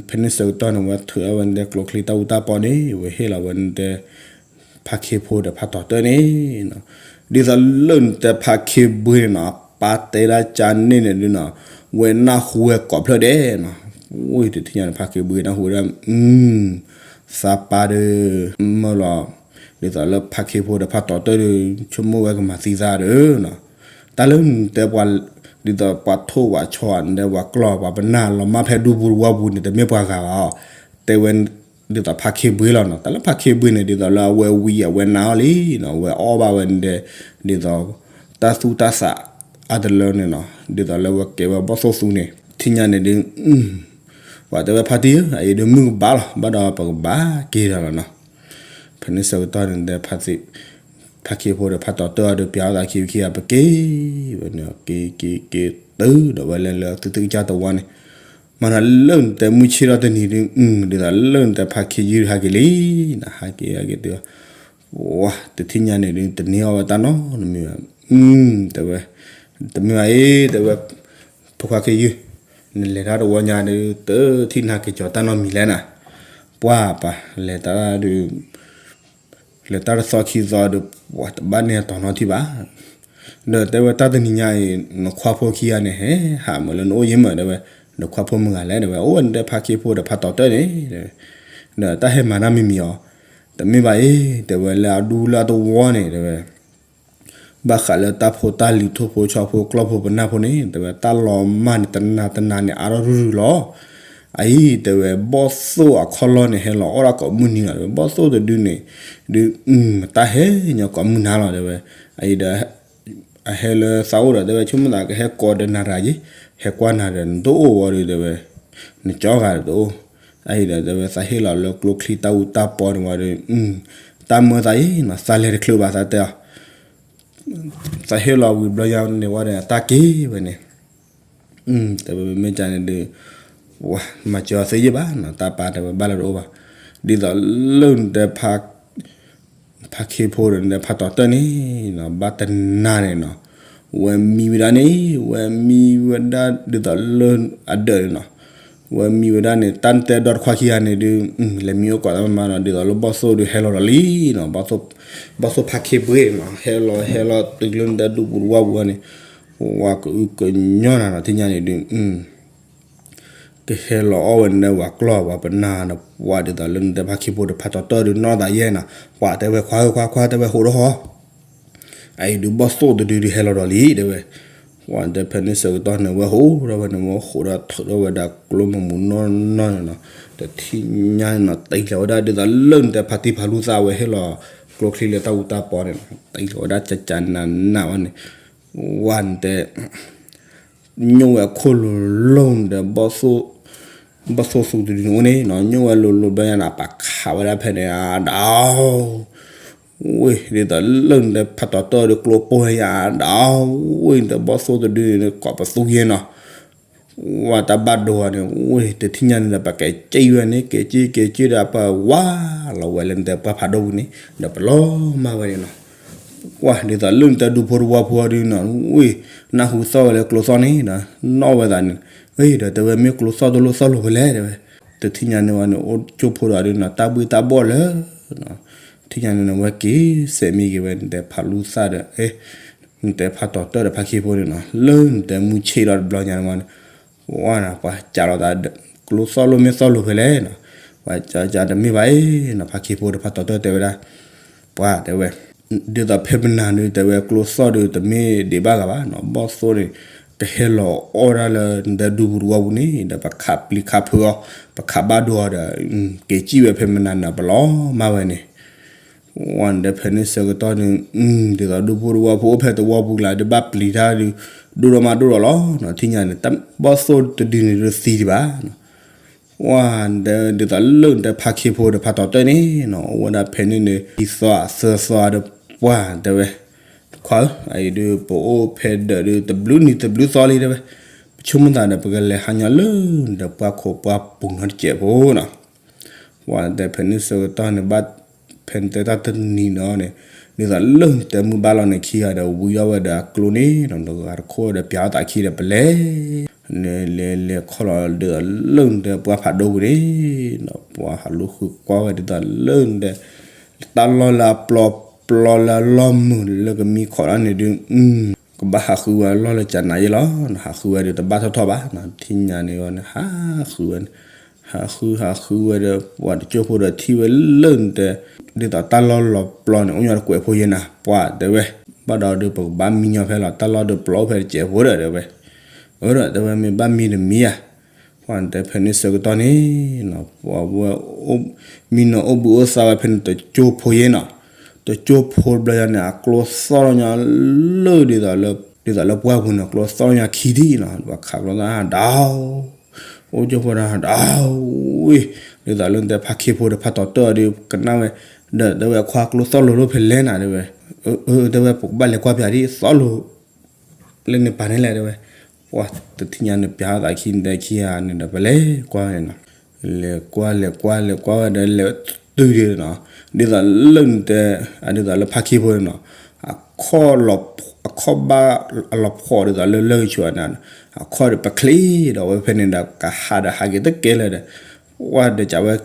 ဖဲန့ၣ်ဆၢကတီၢ်န့ၣ် ဝဲထုးအဝဲနတဲကျိချံတၢ်အူတၢ်ပီန့ၣ် ဝဲဟ့ၣ်လီၤဝဲနတဲ ဖါခ့ဖိဒီးဖါတီၤတၢၢ်န့ၣ်နီၤ, ဒ်သိးလၢနတဲဖါခ့ဘှ့န့ၣ်နီၤ ပၢ်တဲဒၣ်ကန့ၣ်န့ၣ်ဒုနီၤ, ဝဲနၢ်ဟူဝဲကိးဖျၢၣ်ဒဲးနီၤ, ဝံၤတထံၣ်ညါန့ၣ် ဖါခ့ဘှ့နၢ်ဟူဝဲဒၣ် သးပၢ်ဒီး မၢလီၤ ဒ်သိးလၢဖါခ့ဖိဒီးဖါတီၤတၢၢ်ဒီး ဆိကမိၣ်ဝဲကမၤသံသးဒီးနီၤ, တၢ်လၢနတဲပှၤ ဒ်သိးပှၤထိးပှၤဆီ နတဲပှၤကျီၢ်ပှၤပနၢ်လီၤမၢ်ဖဲဒူပူၤတဝီပူၤန့ၣ် တမ့ၢ်ပှၤဂၤဘၣ်အီၤ, တဲဝဲ ဒ်သိးဖါခ့ဘှ့လီၤနီၤ, တၢ်လၢဖါခ့ဘှ့န့ၣ် ဒ်သိးလၢအဝဲဝံၤအဝဲနါအီၤလံနီၤ, အဝဲအီၣ်ဘၣ်ဝဲနတဲ ဒ်သိး တၢ်သူတၢ်သးအါတလၢန့ၣ်နီၤ, ဒ်သိးလၢဝဲကဲဝဲဘီၣ်သိၣ်သူန့ၣ် ထံၣ်ညါန့ၣ်ဒု ပှၤတဲဝဲဖါတံၢ်ဧၢ အအံၤဒုမုၢ်ကဘၣ်လီၤ ဘၣ်ဒီးပကဘၣ်က့ၤဒီးလီၤနီၤ, ဖဲန့ၣ်ဆၢကတီၢ်န့ၣ် ဖါခ့ဖိဒီးဖါတီၤတၢၢ်အီၤဒီး ပျးအီၣ်သးခံဝံၤခံဂၤ ပက့ၤဝဲန့ၣ် က့ၤက့ၤက့ၤတုၤဒီးဝဲလၢလၢသုသုကစၢ်တဝီန့ၣ်, မၤနၤလၢနတဲမုၢ်ဆ့ၣ်ထီၣ်တနံၤဒု ဒ်သိးလၢနတဲဖါခ့ယုၢ်ဟဲက့ၤလံနီၤ, ဟဲက့ၤဟဲက့ၤတုၤ ဝါတထံၣ်ညါန့ၣ်ဒု တန့ၢ်အီၣ်ဝဲတၢ်နီတမံၤဘၣ်, တဲဝဲ တမ့ၢ်ဘၣ်အံၤ တဲဝဲ ဖိခွါခ့ယုၢ် နလဲၤတၢ်တဝီညါဒု တထံၣ်နၤက့ၤကီၤတၢ်နီတမံၤလဲၣ်နီၤ, ပှၤပၢ်လဲၤတၢ်ဒု လဲၤတၢ်တသီခံသီဒီး ပှၤတဘၣ်န့ၢ်အတီၤနီတထံၣ်ဘၣ်, ဒီးတဲဝဲတၢ်တနံၤညါအံၤ နခွါဖိခံဂၤန့ၣ် ဟဲဟးမုာ်လၢနအိၣ်ယံၤမး တဲဝဲ, နခွါဖိမုၢ်ဂၤလဲၣ် တဲဝဲ, အိၣ်ဝဲနတဲဖါခ့ဖိဒီးဖါတီၤတၢၢ်န့ၣ် ဒီးတၢ်ဟဲမၤတၢ်မံၤမံၤအီၤ, တမ့ၢ်ဘၣ်အံၤ တဲဝဲလၢအဒူလၢအတဝီန့ၣ် တဲဝဲ ဘၣ်ဃးလၢတၢ်ဖိတၢ်လံၤထိၣ်ဖိဆီဖိကျီၢ်ဖိပနၢ်ဖိန့ၣ် တဲဝဲတၢ်လီၤမၢ်န့ၣ် တနၤတနၤန့ၣ် အါထီၣ်ရုၢ်ရုၢ်လီၤ. အအံၤ တဲဝဲ ဘီၣ်သိၣ်အခီၣ်လီၢ်န့ၣ် ဟဲလီၤအီၣ်ဒၣ်ကိးမုၢ်နံၤလီၤ တဲဝဲ ဘီၣ်သိၣ်တဒုန့ၣ် ဒု တၢ်ဟဲညီကိးမုၢ်နၤလီၤ တဲဝဲ. အအံၤဒီး အဟဲလၢသးအိၣ်ဒီး တဲဝဲ ဆိကမိၣ်သးကဟဲကိး တနၤတဂၤယံၤ ဟဲကွၢ်နၤဒီး နတအိၣ်ဝဲဒီး တဲဝဲ နကၠီဂၤဒီးတအိၣ်. အအံၤဒီး တဲဝဲ သးဟ့ၣ်လီၤလၢကျိချံတၢ်အူတၢ်ပီန့ၣ်ဝံၤဒီး တၢ်မၢသးအံၤနီၤ သးလဲၤတချုးဘၣ် သးတဲအီၤ သးဟ့ၣ်လီၤဝံၤဘျီညါန့ၣ်ဝံၤဒီး တၢ်က့ၤဝဲန့ၣ် တဲဝဲ မ့မ့ၢ်ကန့ၣ်ဒီး ဝၤ မၤစၢၤအီၤသ့ယ့ၢ်ဘၣ်နီၤ တၢ်ပၢ်တဲဝဲ ဘၣ်လၢတအိၣ်ဘၣ်. ဒ်သိးလၢနတဲ ဖါခ့ဖိဒီးနဖါတီၤတၢၢ်န့ၣ်နီၤ ဘၣ်တနၤန့ၣ်နီၤ ဝဲမံဝဲဒၣ်န့ၣ် ဝဲမံဝဲဒၣ်ဒ်သိးလၢအဒၢးန့ၣ်နီၤ, ဝဲမံဝဲဒၣ်န့ၣ် တၢ်တဲဒီတခွါခံဂၤန့ၣ်ဒုး လဲၤမံအိၣ်ကိးတၢ်မးနီၤ, ဒ်သိးလၢဘီၣ်သိၣ်ဒုးဟဲလီၤဒီးလံနီၤ, ဘီၣ်သိၣ်ဖါခ့ပှ့ၤနီၤ ဟဲလီၤဟဲလီၤတုၤလၢနတဲဒူပူၤတဝီပူၤန့ၣ်, ဝဲကအုကညီနၤနီၤ ထံၣ်ညါန့ၣ်ဒုး ကဟဲလီၤအီၣ်ဝဲနတဲဝၤကျီၢ်ဝၤပနၢ်ဒီး ပှၤဒ်သိးလၢနတဲဖါခ့ဖိဒီးဖးတီၤတၢၢ်ဒုးနီၢ်သးယဲနီၤ, ပှၤတဲဝဲခွါဧၢခွါခွါတဲဝဲဟိးဒီးဟီ, အအံၤဒုးဘီၣ်သိၣ်တဒုဒုးဟဲလီၤဒီးလံတဲဝဲ, ပှၤနတဲဖဲန့ၣ်ဆၢကတီၢ်န့ၣ် ဝဲဟိးဒီးဝဲန့ၣ် ဝဲဟိးဒီးထုးထီၣ်ဝဲဒၣ်ကျိမုၢ်မုၢ်နီၢ်နီၢ်န့ၣ်နီၤ, တထံၣ်ညါန့ၣ်နီၤ တံၢ်လီၤဝဲဒၣ်ဒ်သိးလၢနတဲဖါတံၢ်ဖါလူၢ်သၣ်ဝဲဟ့ၣ်လီၤကျိချံလၢတၢ်အူတၢ်ပီန့ၣ်နီၤ, တံၢ်လီၤဝဲဒၣ်ကကနးနးဝဲန့ၣ်, ဝဲနတဲ ညိၣ်ဝဲအခိၣ်လိၤလိၤဒီး ဘီၣ်သိၣ်သူတဒုန့ၣ်အိၣ်န့ၣ်နီၤ, ညိၣ်ဝဲလိၤလိၤဘျီညါန့ၣ် ပာ်ခးဝဲဒၣ်ဖဲန့ၣ် အဒၣ်ဝ့ၢ် ဒ်သိးလၢနတဲဖးတီၤတၢၢ်ဒီးကျိပိၢ်ယါ အဒၣ်ဝ့ၢ် နတဲဘီၣ်သိၣ်တဒုန့ၣ် ကိးပသူယဲနီၤ, ဝဲတၢ်ဘၣ်ဒိအီၤန့ၣ် ဝ့ၢ်တထံၣ်ညါန့ၣ်ဒီး ပကဲက့ၢ်ဝဲန့ၣ် ကဲက့ၢ်ကဲက့ၢ်ဒီး ပဝါလီၤဝဲလၢနတဲပှၢ်ဖးဒိၣ်ပူၤန့ၣ် ဒီးပလီၤမၢ်ဝဲန့ၣ်နီၤ ဝဲဒ်သိးလၢနတဲဒူဖိတဝီဖိဒုးနီၤ ဝ့ၢ် နၢ်ဟူသီၣ်ဝဲလၢကျိသီၣ်န့ၣ်ဒီး နီၣ်ဝဲသးန့ၣ်, အဒီးတဲဝဲမ့ၢ်ကျိသီၣ်တလိၣ်သီၣ်လိၤဖဲလဲၣ်တဲဝဲ, တထံၣ်ညါန့ၣ်ဝဲန့ၣ် အိၣ်ကၠိဖိဒီးဒုးနီၤ တၢ်ဘှ့ၣ်တၢ်ဘှီၣ်လၢ ထံၣ်ညါန့ၣ်န့ၣ် ဝဲက့ၤစဲးမံက့ၤဝဲ နတဲဖးလူၢ်သၣ်ဒီး နတဲဖးတီၤတၢၢ်ဒီးဖါခ့ဖိန့ၣ်နီၤ လၢနတဲမုၢ်ဆ့ၣ်ဒီးတဘျီညါန့ၣ်ဝဲန့ၣ် ဝဲန့ၣ် ပှၤကးလိာ်သး ကျိသီၣ်လိၣ်မ့ၢ်သီၣ်လိၤဖဲလဲၣ်နီၤ, ပှၤကးကးတမ့ၢ်ဘၣ်အံၤနီၤ ဖါခ့ဖိဒီးဖးတီၤတၢၢ်တဲဝဲဒၣ် ပှၤတဲဝဲ, ဒ်သိးဖဲပနၢ်ဒုးတဲဝဲကျိသီၣ်ဒုးတမ့ၢ်ဒံးဘၣ်ဂၤဘၣ်နီၤ ဘီၣ်သိၣ်န့ၣ် ကဟဲလီၤအီၣ်ဒၣ်လၢနတဲဒူပူၤတဝီပူၤန့ၣ် ဒီးပခးပျံၤခးဖုးအီၤ ပခးဘၣ်ဒိအီၤဒီး က့ၤကံၣ်ဝဲဖဲပနၢ်န့ၣ် ပလီၤမၢ်ဝဲန့ၣ် ဝဲနတဲဖဲန့ၣ်ဆၢကတီၢ်န့ၣ် ဒ်သိးဒူဖိတဝီဖိအိၣ်ဖဲတဝီပူၤကျါဒုးဘၣ်ပျံၤတၢ်ဒုး ဒိၣ်ဒီးမးဒိၣ်ဒီးလီၤနီၤ ထံၣ်ညါန့ၣ် ဘီၣ်သိၣ်တဒုန့ၣ်တသံဒံးဘၣ် ဝဲနတဲဒ်သိးလၢနတဲဖါခ့ဖိဒီးဖးတီၤတၢၢ်န့ၣ်နီၤ အိၣ်ဝဲဒၣ်ဖဲန့ၣ်န့ၣ် ခံသီသၢသီဒီး ပှၤတဲဝဲ ခွါဧၢ အအံၤဒုး ပအိၣ်ဖဲဒၢးဒုး တဘျုးနံၤတဘျုးသီလံတဲဝဲ, ပဆိကမိၣ်သးဒီးပကလဲၤဟးညီလၢနတဲပှၢ်ခိၣ်ပှၢ်ပူၤနီတစဲးဖိနီၤ ပှၤတဲဖဲန့ၣ်ဆၢကတီၢ်န့ၣ် ဘၣ်ဖဲနတဲတၢ်တနံၤဒီးန့ၣ် ဒ်သိးလၢနတဲမုၢ်ဘၣ်လီၤန့ၣ် ခံဂၤဒီး ဝံၤဒီးဝဲဒီးအကျိန့ၣ် တဂၤတခိၣ်ဒီး ပျးအီၣ်သးခံဒီး ပလဲၤ လဲၤလဲၤလဲၤခီလီၤဒ်သိးလၢနတဲပှၢ်ဖးဒိၣ်ပူၤန့ၣ် ပှၤဟးလူၤဃုကွၢ်ဝဲဒ်သိးလၢနတဲ တၢ်လီၢ်လၢအပျီပျီလၢအလီၢ်မုာ်လၢကမံခီၣ်ဒၣ်န့ၣ်ဒုး ကဘၣ်ဟးဃုဝဲအလီၢ်လၢကနၤယဲလီၤ, ဟးဃုဝဲဒီးတဘၣ်ထီၣ်ထီၣ်ဘၣ်, ထံၣ်ညါန့ၣ်ဝဲန့ၣ် ဟးဃုဝဲန့ၣ်, ဟးဃုဟးဃုဝဲဒီး ပှၤတကၠိဖိဒီးထံၣ်ဝဲလၢနတဲ ဒ်သိးတၢ်လီၢ်လီၤပျီန့ၣ် အိၣ်ညီတကွဲးဖိယဲနၤ, ပှၤတဲဝဲ, ဘၣ်ဒီးဒုး ပကဘၣ်မံညီဖဲလီၤ, တၢ်လီၢ်ဒုးပျီအိၣ်ဖဲတစဲးဖိဒီး တဲဝဲ, အၢဒီး တဲဝဲမ့ၢ်ဘၣ်မံတမံယါ ပှၤတဲဖဲန့ၣ်ဆၢကတီၢ်န့ၣ် ပှၤဝဲ မံနီၤအိၣ်ဘှံးအိၣ်သါဝဲဖဲန့ၣ်တကၠိဖိယဲနီၤ, တကၠိဖိတဘျီညါန့ၣ် အကျိသီၣ်လီၤညီလၢ ဒ်သိးလၢပှၢ်ပူၤန့ၣ် ကျိသီၣ်လီၤညီခံထံၣ်နီၤ, ပှၤခးကျိသီၣ်ဒၣ် အိၣ်ကၠိဖိဒၣ်ဒၣ်ဝ့ၢ်, ဒ်သိးလၢနတဲဖါခ့ဖိဒီးဖါတီၤတၢၢ်ဒီးကနၣ်ဝဲ, ဒီးတဲဝဲခွါကျိသီၣ်လိၤလိာ်ဖဲလဲၣ်နၤတဲဝဲ, အၢ တဲဝဲပကဘၣ်လဲၤကွၢ်ပၠးဒ်သီၣ်လိၤ လၢန့ၣ်ပာ်န့ၣ်လဲၣ်တဲဝဲ, ပှၤတထံၣ်ညါန့ၣ် ပျးသးခံန့ၣ်ခံဂၤန့ၣ်ဒီး ပလဲၤကွၢ်ဝဲန့ၣ်နီၤ, လဲၤကွၢ်လဲၤကွၢ်လဲၤကွၢ်ဝဲဒီး လဲၤတုၤဒ်နီၤ, ဒ်သိးလၢနတဲ ဒ်သိးလၢဖါခ့ဖိန့ၣ်နီၤ, အခီၣ်ဘၣ်အလီၤဖှီၣ်ဒ်သိးလၢလၢၢ်ကဆူးန့ၣ်, အခီၣ်ဒီးပချ့ဒီးဝဲဖဲန့ၣ်ဒီး ကဟးဒီးဟးက့ၤတကဲလၢာ်ဒီး ပှၤဒီးကးဝဲ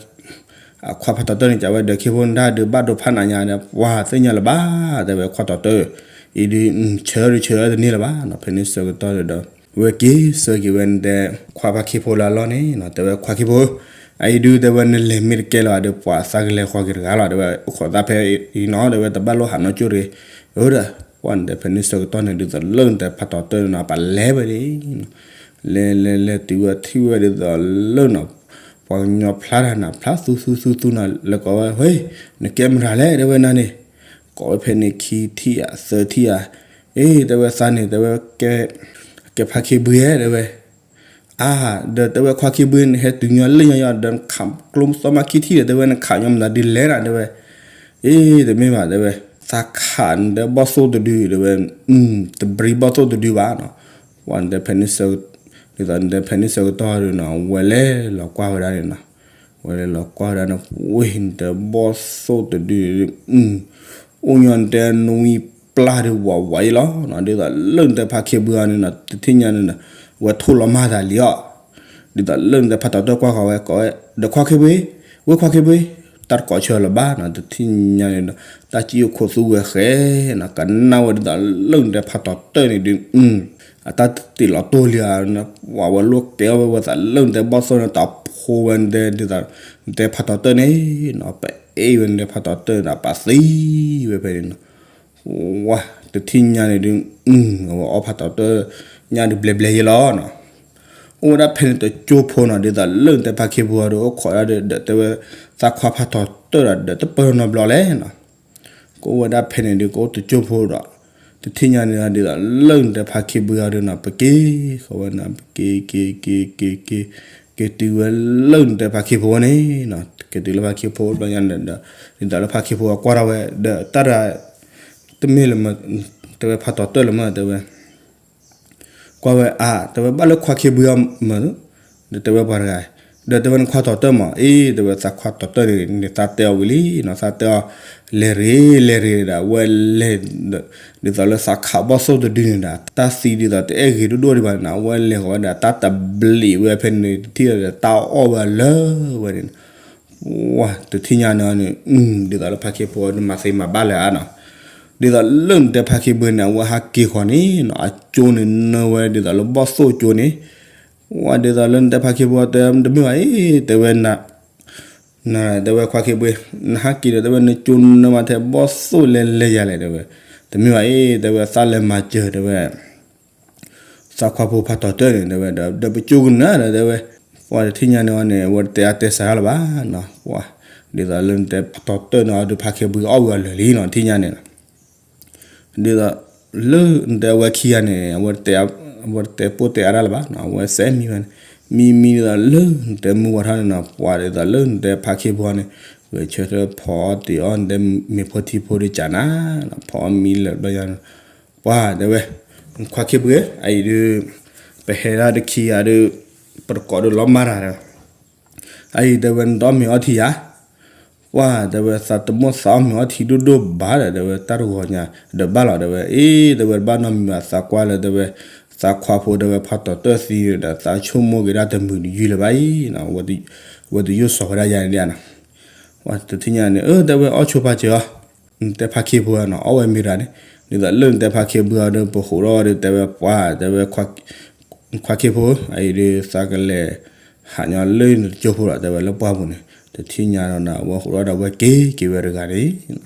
အခွါဖးတီၤတၢၢ်န့ၣ် ကးဝဲဒီးခ့ဖိန့ၣ်ဒၣ်ဒုးဘၣ်ဒိဖးနးညါဒီး ပှၤသ့ၣ်ညါလၢၤဘၣ် တဲဝဲခွါတီၤတၢၢ်, အံၤဒုး ဆၢဒုးဆၢတန့ၢ်လၢၤဘၣ်နီၤ, ဖဲန့ၣ်ဆၢကတီၢ်ဒီး ဝဲက့ၤဆၢက့ၤဝဲနတဲ ခွါဖါခ့ဖိလၢအလီၢ်န့ၣ်နီၤ, တဲဝဲခွါခ့ဖိဧၢ, အံၤဒုးတဲဝဲနလဲၤမ့ၢ်တကဲလၢၤဘၣ်ဒီး ပှၤသးကလဲၤဃီၤက့ၤတဂၤလီၤ တဲဝဲ အိၣ်ခိးသးဖဲအံၤနီၤ တဲဝဲတဘၣ်လိၣ်ဟးနီၢ်ကၠိတဂ့ၤ, အၢဒီး ပှၤနတဲဖဲန့ၣ်ဆၢကတီၢ်န့ၣ် ဒ်သိးလၢနတဲဖးတီၤတၢၢ်န့ၣ်နီၤ ပလဲၤဝဲဒၣ် လဲၤလဲၤလဲၤတုၤဝဲထံၣ်ဝဲဒ်သိးလၢနီၤ, ပှၤကညီဖျါတၢ်နၤ ဖျါသူသူသူသူနီၤ လဲၤကိးဝဲ ဟ့ နကဲမတၤလဲၣ် တဲဝဲနၤန့ၣ်, ကိးဝဲဖဲန့ၣ်ခံထံၣ်ဧါသၢထံၣ်ဧါ, အ့ တဲဝဲသးန့ၣ် တဲဝဲ ကဲဖါခ့ဘုဧဲ တဲဝဲ, အါ ဒီးတဲဝဲခွါခ့ဘုန့ၣ် ဟဲတုၤညီလၢညီယီၤ ဒီးနခးကျိသီၣ်မးခံထံၣ်ဒီး တဲဝဲနခးညီမတၤဒ်လဲၣ်နၤ တဲဝဲ, အ့ တမ့ၢ်ဘၣ် တဲဝဲ, သးခးနတဲဘီၣ်သိၣ်တဒု တဲဝဲ, တဘြံးဘီၣ်သိၣ်တဒုဘၣ်နီၤ, ပှၤနတဲဖဲန့ၣ်ဆၢ ဒ်သိးနတဲဖဲန့ၣ်ဆၢကတီၢ်ဒီးနီၤ ဝဲလဲၤလီၤကွၢ်ဝဲဒၣ်န့ၣ်နီၤ, ဝဲလဲၤလီၤကွၢ်ဝဲဒၣ်န့ၣ် ဝ့ၢ်နတဲဘီၣ်သိၣ်တဒု အိၣ်ညီနတဲနွံ ပျၢ်ဒုးဝးဝးအံၤလီၤနီၤ, ဒ်သိးလၢနတဲဖါခ့ဘုအီၤန့ၣ်နီၤ တထံၣ်ညါန့ၣ်နီၤ ဝဲထိၣ်လီၤမၢ်သးလံအီၤ, ဒ်သိးလၢနတဲဖးတီၤတၢၢ်ကွၢ်ဃီၤဝဲကိးဝဲ ဒီးခွါခ့ဘု, ဝဲခွါခ့ဘု, တၢ်တကိးဆၢလၢၤဘၣ်နီၤ, တထံၣ်ညါန့ၣ်ဒီး တၢ်စံၣ်အိၣ်ခိးသူဝဲဃဲနီၤ, ကနၣ်ဝဲဒ်သိးလၢနတဲဖးတီၤတၢၢ်န့ၣ်ဒုး အတၢ်တ့ၢ်လီၤတိၢ်လံဧါ, ဝဲလိၣ်ကဲအီၣ်ဝဲဝဲသးလၢနတဲဘီၣ်သိၣ်န့ၣ် တၢ်ဖိဝဲနတဲဒ်သိး နတဲဖးတီၤတၢၢ်န့ၣ်နီၤ, ပအ့ၣ်ဝဲနတဲဖးတီၤတၢၢ်န့ၣ် ပသံဝဲဖဲန့ၣ်နီၤ ဝဲ တထံၣ်ညါန့ၣ်ဒုး အဝဲအီၣ်ဖးတီၤတၢၢ်ညၣ်ဒုးဘျဲဘျဲယဲလီၤနီၤ, အိၣ်ဝဲဒၣ်ဖဲန့ၣ်တကၠိဖိနီၤ, ဒ်သိးလၢနတဲဖါခ့ဖိအီၤဒီး အိၣ်ခိးဒၣ်ဒီး တဲဝဲ သးခွါဖးတီၤတၢၢ်ဒီး ဒီးတပၢၢ်နီတဘျီလဲၣ်နီၤ, ကအိၣ်ဝဲဒၣ်ဖဲန့ၣ်ဒုး ကအိၣ်တကၠိဖိဒီး တထံၣ်ညါန့ၣ်ဒ်သိးလၢနတဲဖါခ့ဘုအီၤဒုးနီၤ ပက့ၤဃီဝဲနီၤ ပက့ၤ က့ၤ က့ၤ က့ၤ က့ၤ က့ၤတုၤဝဲလၢနတဲဖါခ့ဖိဝဲန့ၣ်နီၤ, က့ၤတုၤလၢဖါခ့ဖိဘျီညါန့ၣ်ဒီး ဒ်သိးလၢဖါခ့ဖိအီၤကွၢ်ထီၣ်ဝဲ ဒီးတၢ်တ တမ့ၢ်လၢမ တဲဝဲဖးတီၤတၢၢ်လၢမ တဲဝဲ ကွၢ်ဝဲအါ တဲဝဲဘၣ်လၢခွါခ့ဘုအီၤမ ဒီးတဲဝဲပှၤတဂၤ ဒီးတဲဝဲနခွါတီၤတၢၢ်မး အ့ တဲဝဲသးခွါတီၤတၢၢ်န့ၣ် သးတဲအီၤဝံၤလံနီၤ, သးတဲအီၤ လဲၤရ့ လဲၤရ့ဒီး အဝဲလဲၤ ဒ်သိးလၢသးခးဘီၣ်သိၣ်တဒုန့ၣ်ဒီး တၢ်သံဒ်သိးတအဲၣ်ဂ့ၤဒိၣ်ဒိၣ်ဒံးဘၣ်န့ၣ် အဝဲလဲၤဃီၤဝဲဒီး တၢ်တဘျံးဝဲဖဲန့ၣ် တထံၣ်ဒီးတၢ်အီၣ်ဝဲလၢဝဲန့ၣ် ဝဲတထံၣ်ညါန့ၣ်န့ၣ် ဒ်သိးလၢဖါခ့ဖိအီၤဒုးမၤသ့မၤဘၣ်လၢၤဧါနီၤ, ဒ်သိးလၢနတဲဖါခ့ဘုန့ၣ် အဝဲဟးက့ၤဃီၤန့ၣ်နီၤ အကၠိန့ၣ်နၢဝဲဒ်သိးလၢဘီၣ်သိၣ်ကၠိန့ၣ်, ဝဲဒ်သိးလၢနတဲဖါခ့ဖိအီၤတဲတမ့ၢ်ဘၣ်အံၤ တဲဝဲ တဲဝဲခွါခ့ဘု နဟးက့ၤဒီး တဲဝဲနကၠိနၢမးထဲဘီၣ်သိၣ်လဲၤလဲၤယၤလဲၣ် တဲဝဲ, တမ့ၢ်ဘၣ်အံၤ တဲဝဲသးလဲၤမၤစၢၤ တဲဝဲ သးခွါဖိဖးတီၤတၢၢ်န့ၣ် တဲဝဲဒီး ဒီးပကၠိကနၢဒီး တဲဝဲ, ပှၤတထံၣ်ညါန့ၣ်အီၤန့ၣ် အဝဲတတဲအါတဲစှၤလၢၤဘၣ်နီၤ, ပှၤ ဒ်သိးလၢနတဲဖးတီၤတၢၢ်န့ၣ်အီၤဒုးဖါခ့ဘုအီၣ်ဝံၤအီၤလၢာ်လံနီၤ တထံၣ်ညါန့ၣ်နီၤ ဒ်သိးလၢနတဲအဝဲခံဂၤန့ၣ် အဝဲတတဲပိၢ်တဲအါတၢ်လၢၤဘၣ်နီၤ, အဝဲစဲးမံဝဲန့ၣ်, မံမံဒ်သိးလၢနတဲမုၢ်ဝါထီၣ်န့ၣ်နီၤ ပှၤဒ်သိးလၢနတဲဖါခ့ဘုန့ၣ် ဂဲၤဆၢထၢၣ်ဖီအီၣ်တ့ၢ်အီၣ်နတဲမ့ၤဖိထံဖိဒုးကနၤနီၤ, ဖီအီၣ်မံလၢာ်ဘျီညါန့ၣ်, ပှၤတဲဝဲ ခွါခ့ဘုဧၢ အအံၤဒုး ပဟဲဒၣ်တခံဂၤဒုး ပတကိးဒုးလီၤမၢ်တၢ်ဒီး အအံၤတဲဝဲနတအီၣ်မ့ၤအီထံဧါ, ပှၤတဲဝဲသးတမိၣ်သးအီၣ်မ့ၤအီထံဒိၣ်ဒိၣ်ဘၣ်ဒီး တဲဝဲတၢ်တဂီၤညါ ဒီးဘၣ်လီၤ တဲဝဲ အ့ တဲဝဲတဘၣ်နီတမံၤဘၣ် သးကွၢ်လၢတဲဝဲ သးခွါဖိတဲဝဲဖးတီၤတၢၢ်သံဒီး သးဆိကမိၣ်က့ၤဒၣ်တမုာ်တယုၢ်လၢၤဘၣ်အံၤနီၤ, ဝဲတယိၣ်စီၤဝဲဒၣ်ယၤန့ၣ်ဒ်နီၤ, ပှၤတထံၣ်ညါန့ၣ် အၢ တဲဝဲအီၣ်ဆိပာ်စၢၤအီၤ နတဲဖါခ့ဖိနီၤ အီၣ်ဝဲမ့ၢ်တဂၤန့ၣ်, ဒ်သိးလၢနတဲဖါခ့ဘုအီၤဒီး ပဃိးထီၣ်ဒီးတဲဝဲပှၤ တဲဝဲ ခွါခ့ဖိ အအံၤဒီးသးကလဲၤ ဟးညီလၢနတကၠိဖိဒီး တဲဝဲလၢပှၢ်ပူၤန့ၣ် တထံၣ်ညါဒီးနီၤ အဝဲဃိးထီၣ်ဒီးဝဲက့ၤက့ၤဝဲတဂၤန့ၣ်,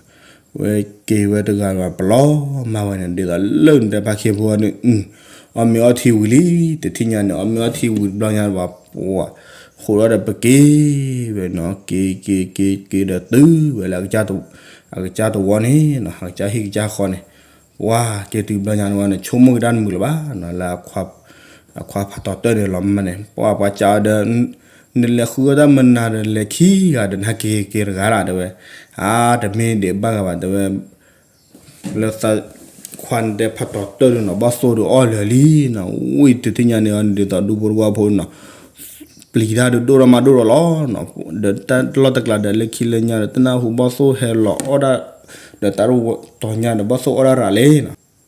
ဝဲက့ၤဝဲတဂၤဒီးပလီၤမၢ်ဝဲန့ၣ် ဒ်သိးလၢနတဲဖါခ့ဖိအီၤန့ၣ် အီၣ်မ့ၤအီထံဝံၤလံ, တထံၣ်ညါန့ၣ် အီၣ်မ့ၤအီထံဝံၤတဘျီညါဘၣ် ပှၤ ဃိးထီၣ်ဒီးပက့ၤဝဲနီၤ က့ၤက့ၤက့ၤက့ၤဒီးတုၤဝဲလၢ အကစၢ်တဝီန့ၣ်နီၤ အကစၢ်ဟံၣ်ကစၢ်ဃီန့ၣ်, ပှၤက့ၤတုၤဘျီညါန့ၣ်ဝဲန့ၣ် ဆိကမိၣ်က့ၤတၢ်တမုာ်လၢၤဘၣ်နီၤ လၢ အခွါဖးတီၤတၢၢ်န့ၣ်လီၤမၢ်န့ၣ် ပှၤပှၤကးအီၤဒီး နလဲၤဃုအီၣ်တၢ်မနၤဒီးလဲၤခံဂၤဒီးနဟဲက့ၤက့ၤတဂၤလီၤ တဲဝဲ, အါ တမ့ၢ်ဒံးဘၣ်ဂၤဘၣ် တဲဝဲ လၢသးခွါနတဲဖးတီၤတၢၢ်ဒုးနီၤ ဘီၣ်သိၣ်ဒုးအီၣ်လၢာ်လံနီၤ ဝံၤတထံၣ်ညါန့ၣ်အီၤန့ၣ် ဒ်သိးဒူဖိတဝီဖိနီၤ ပျံၤတၢ်ဒုးဒိၣ်ထီၣ်မးဒိၣ်ထီၣ်လီၤနီၤ ဒီးတၢ်လီၢ်တကျါဒီးလၢခံလၢညါဒီး တနၢ်ဟူဘီၣ်သိၣ်ဟဲလီၤအီၣ်ဒၣ် ဒီးတၢ်တီၤညါဒီးဘီၣ်သိၣ်အီၣ်ဒၣ်ရၤလံနီၤ ဒ်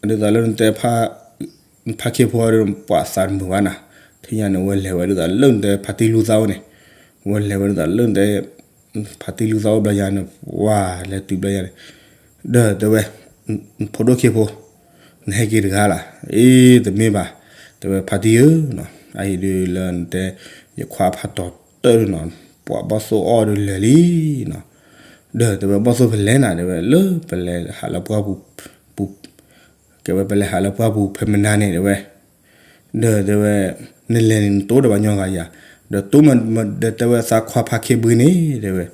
သိးလၢနတဲ ဖါခ့ဖိအီၤဒီး ပှၤသးတမုာ်ဘၣ်နီၤ, ထံၣ်ညါန့ၣ် ဝဲလဲၤဝဲဒ်သိးလၢနတဲဖါတံၢ်လူၢ်သးအိၣ်န့ၣ်, ဝဲလဲၤဝဲဒ်သိးလၢနတဲ ဖါတံၢ်လူၢ်သးအိၣ်ဘျီညါန့ၣ် ဝဲလဲၤတုၤဘျီညါန့ၣ်, ဒီးတဲဝဲ ဖိဒိၣ်ခ့ဖိ နဟဲက့ၤတဂၤလီၤ, အ့ တမ့ၢ်ဘၣ်, တဲဝဲဖါတံၢ်ဧၢ, အအံၤဒုးလၢနတဲ ယခွါဖးတီၤတၢၢ်နီၤ, ပှၤဘီၣ်သိၣ်အီၣ်ဒုးလၢာ်လံနီၤ, ဒီးတဲဝဲဘီၣ်သိၣ်ဖဲလဲၣ်နၤ တဲဝဲလၢပလဲၤဟးလၢပှၢ်ပူၤ ကဲဝဲပလဲၤဟးလၢပှၢ်ပူၤဖဲမနၤန့ၣ် တဲဝဲ, ဒီးတဲဝဲ နလဲၤန့ၣ် နတိၢ်ဒီးပှၤညီဂၤယၤ, ဒီးတိၢ်မး ဒီးတဲဝဲသးခွါဖါခ့ဘုန့ၣ် တဲဝဲ,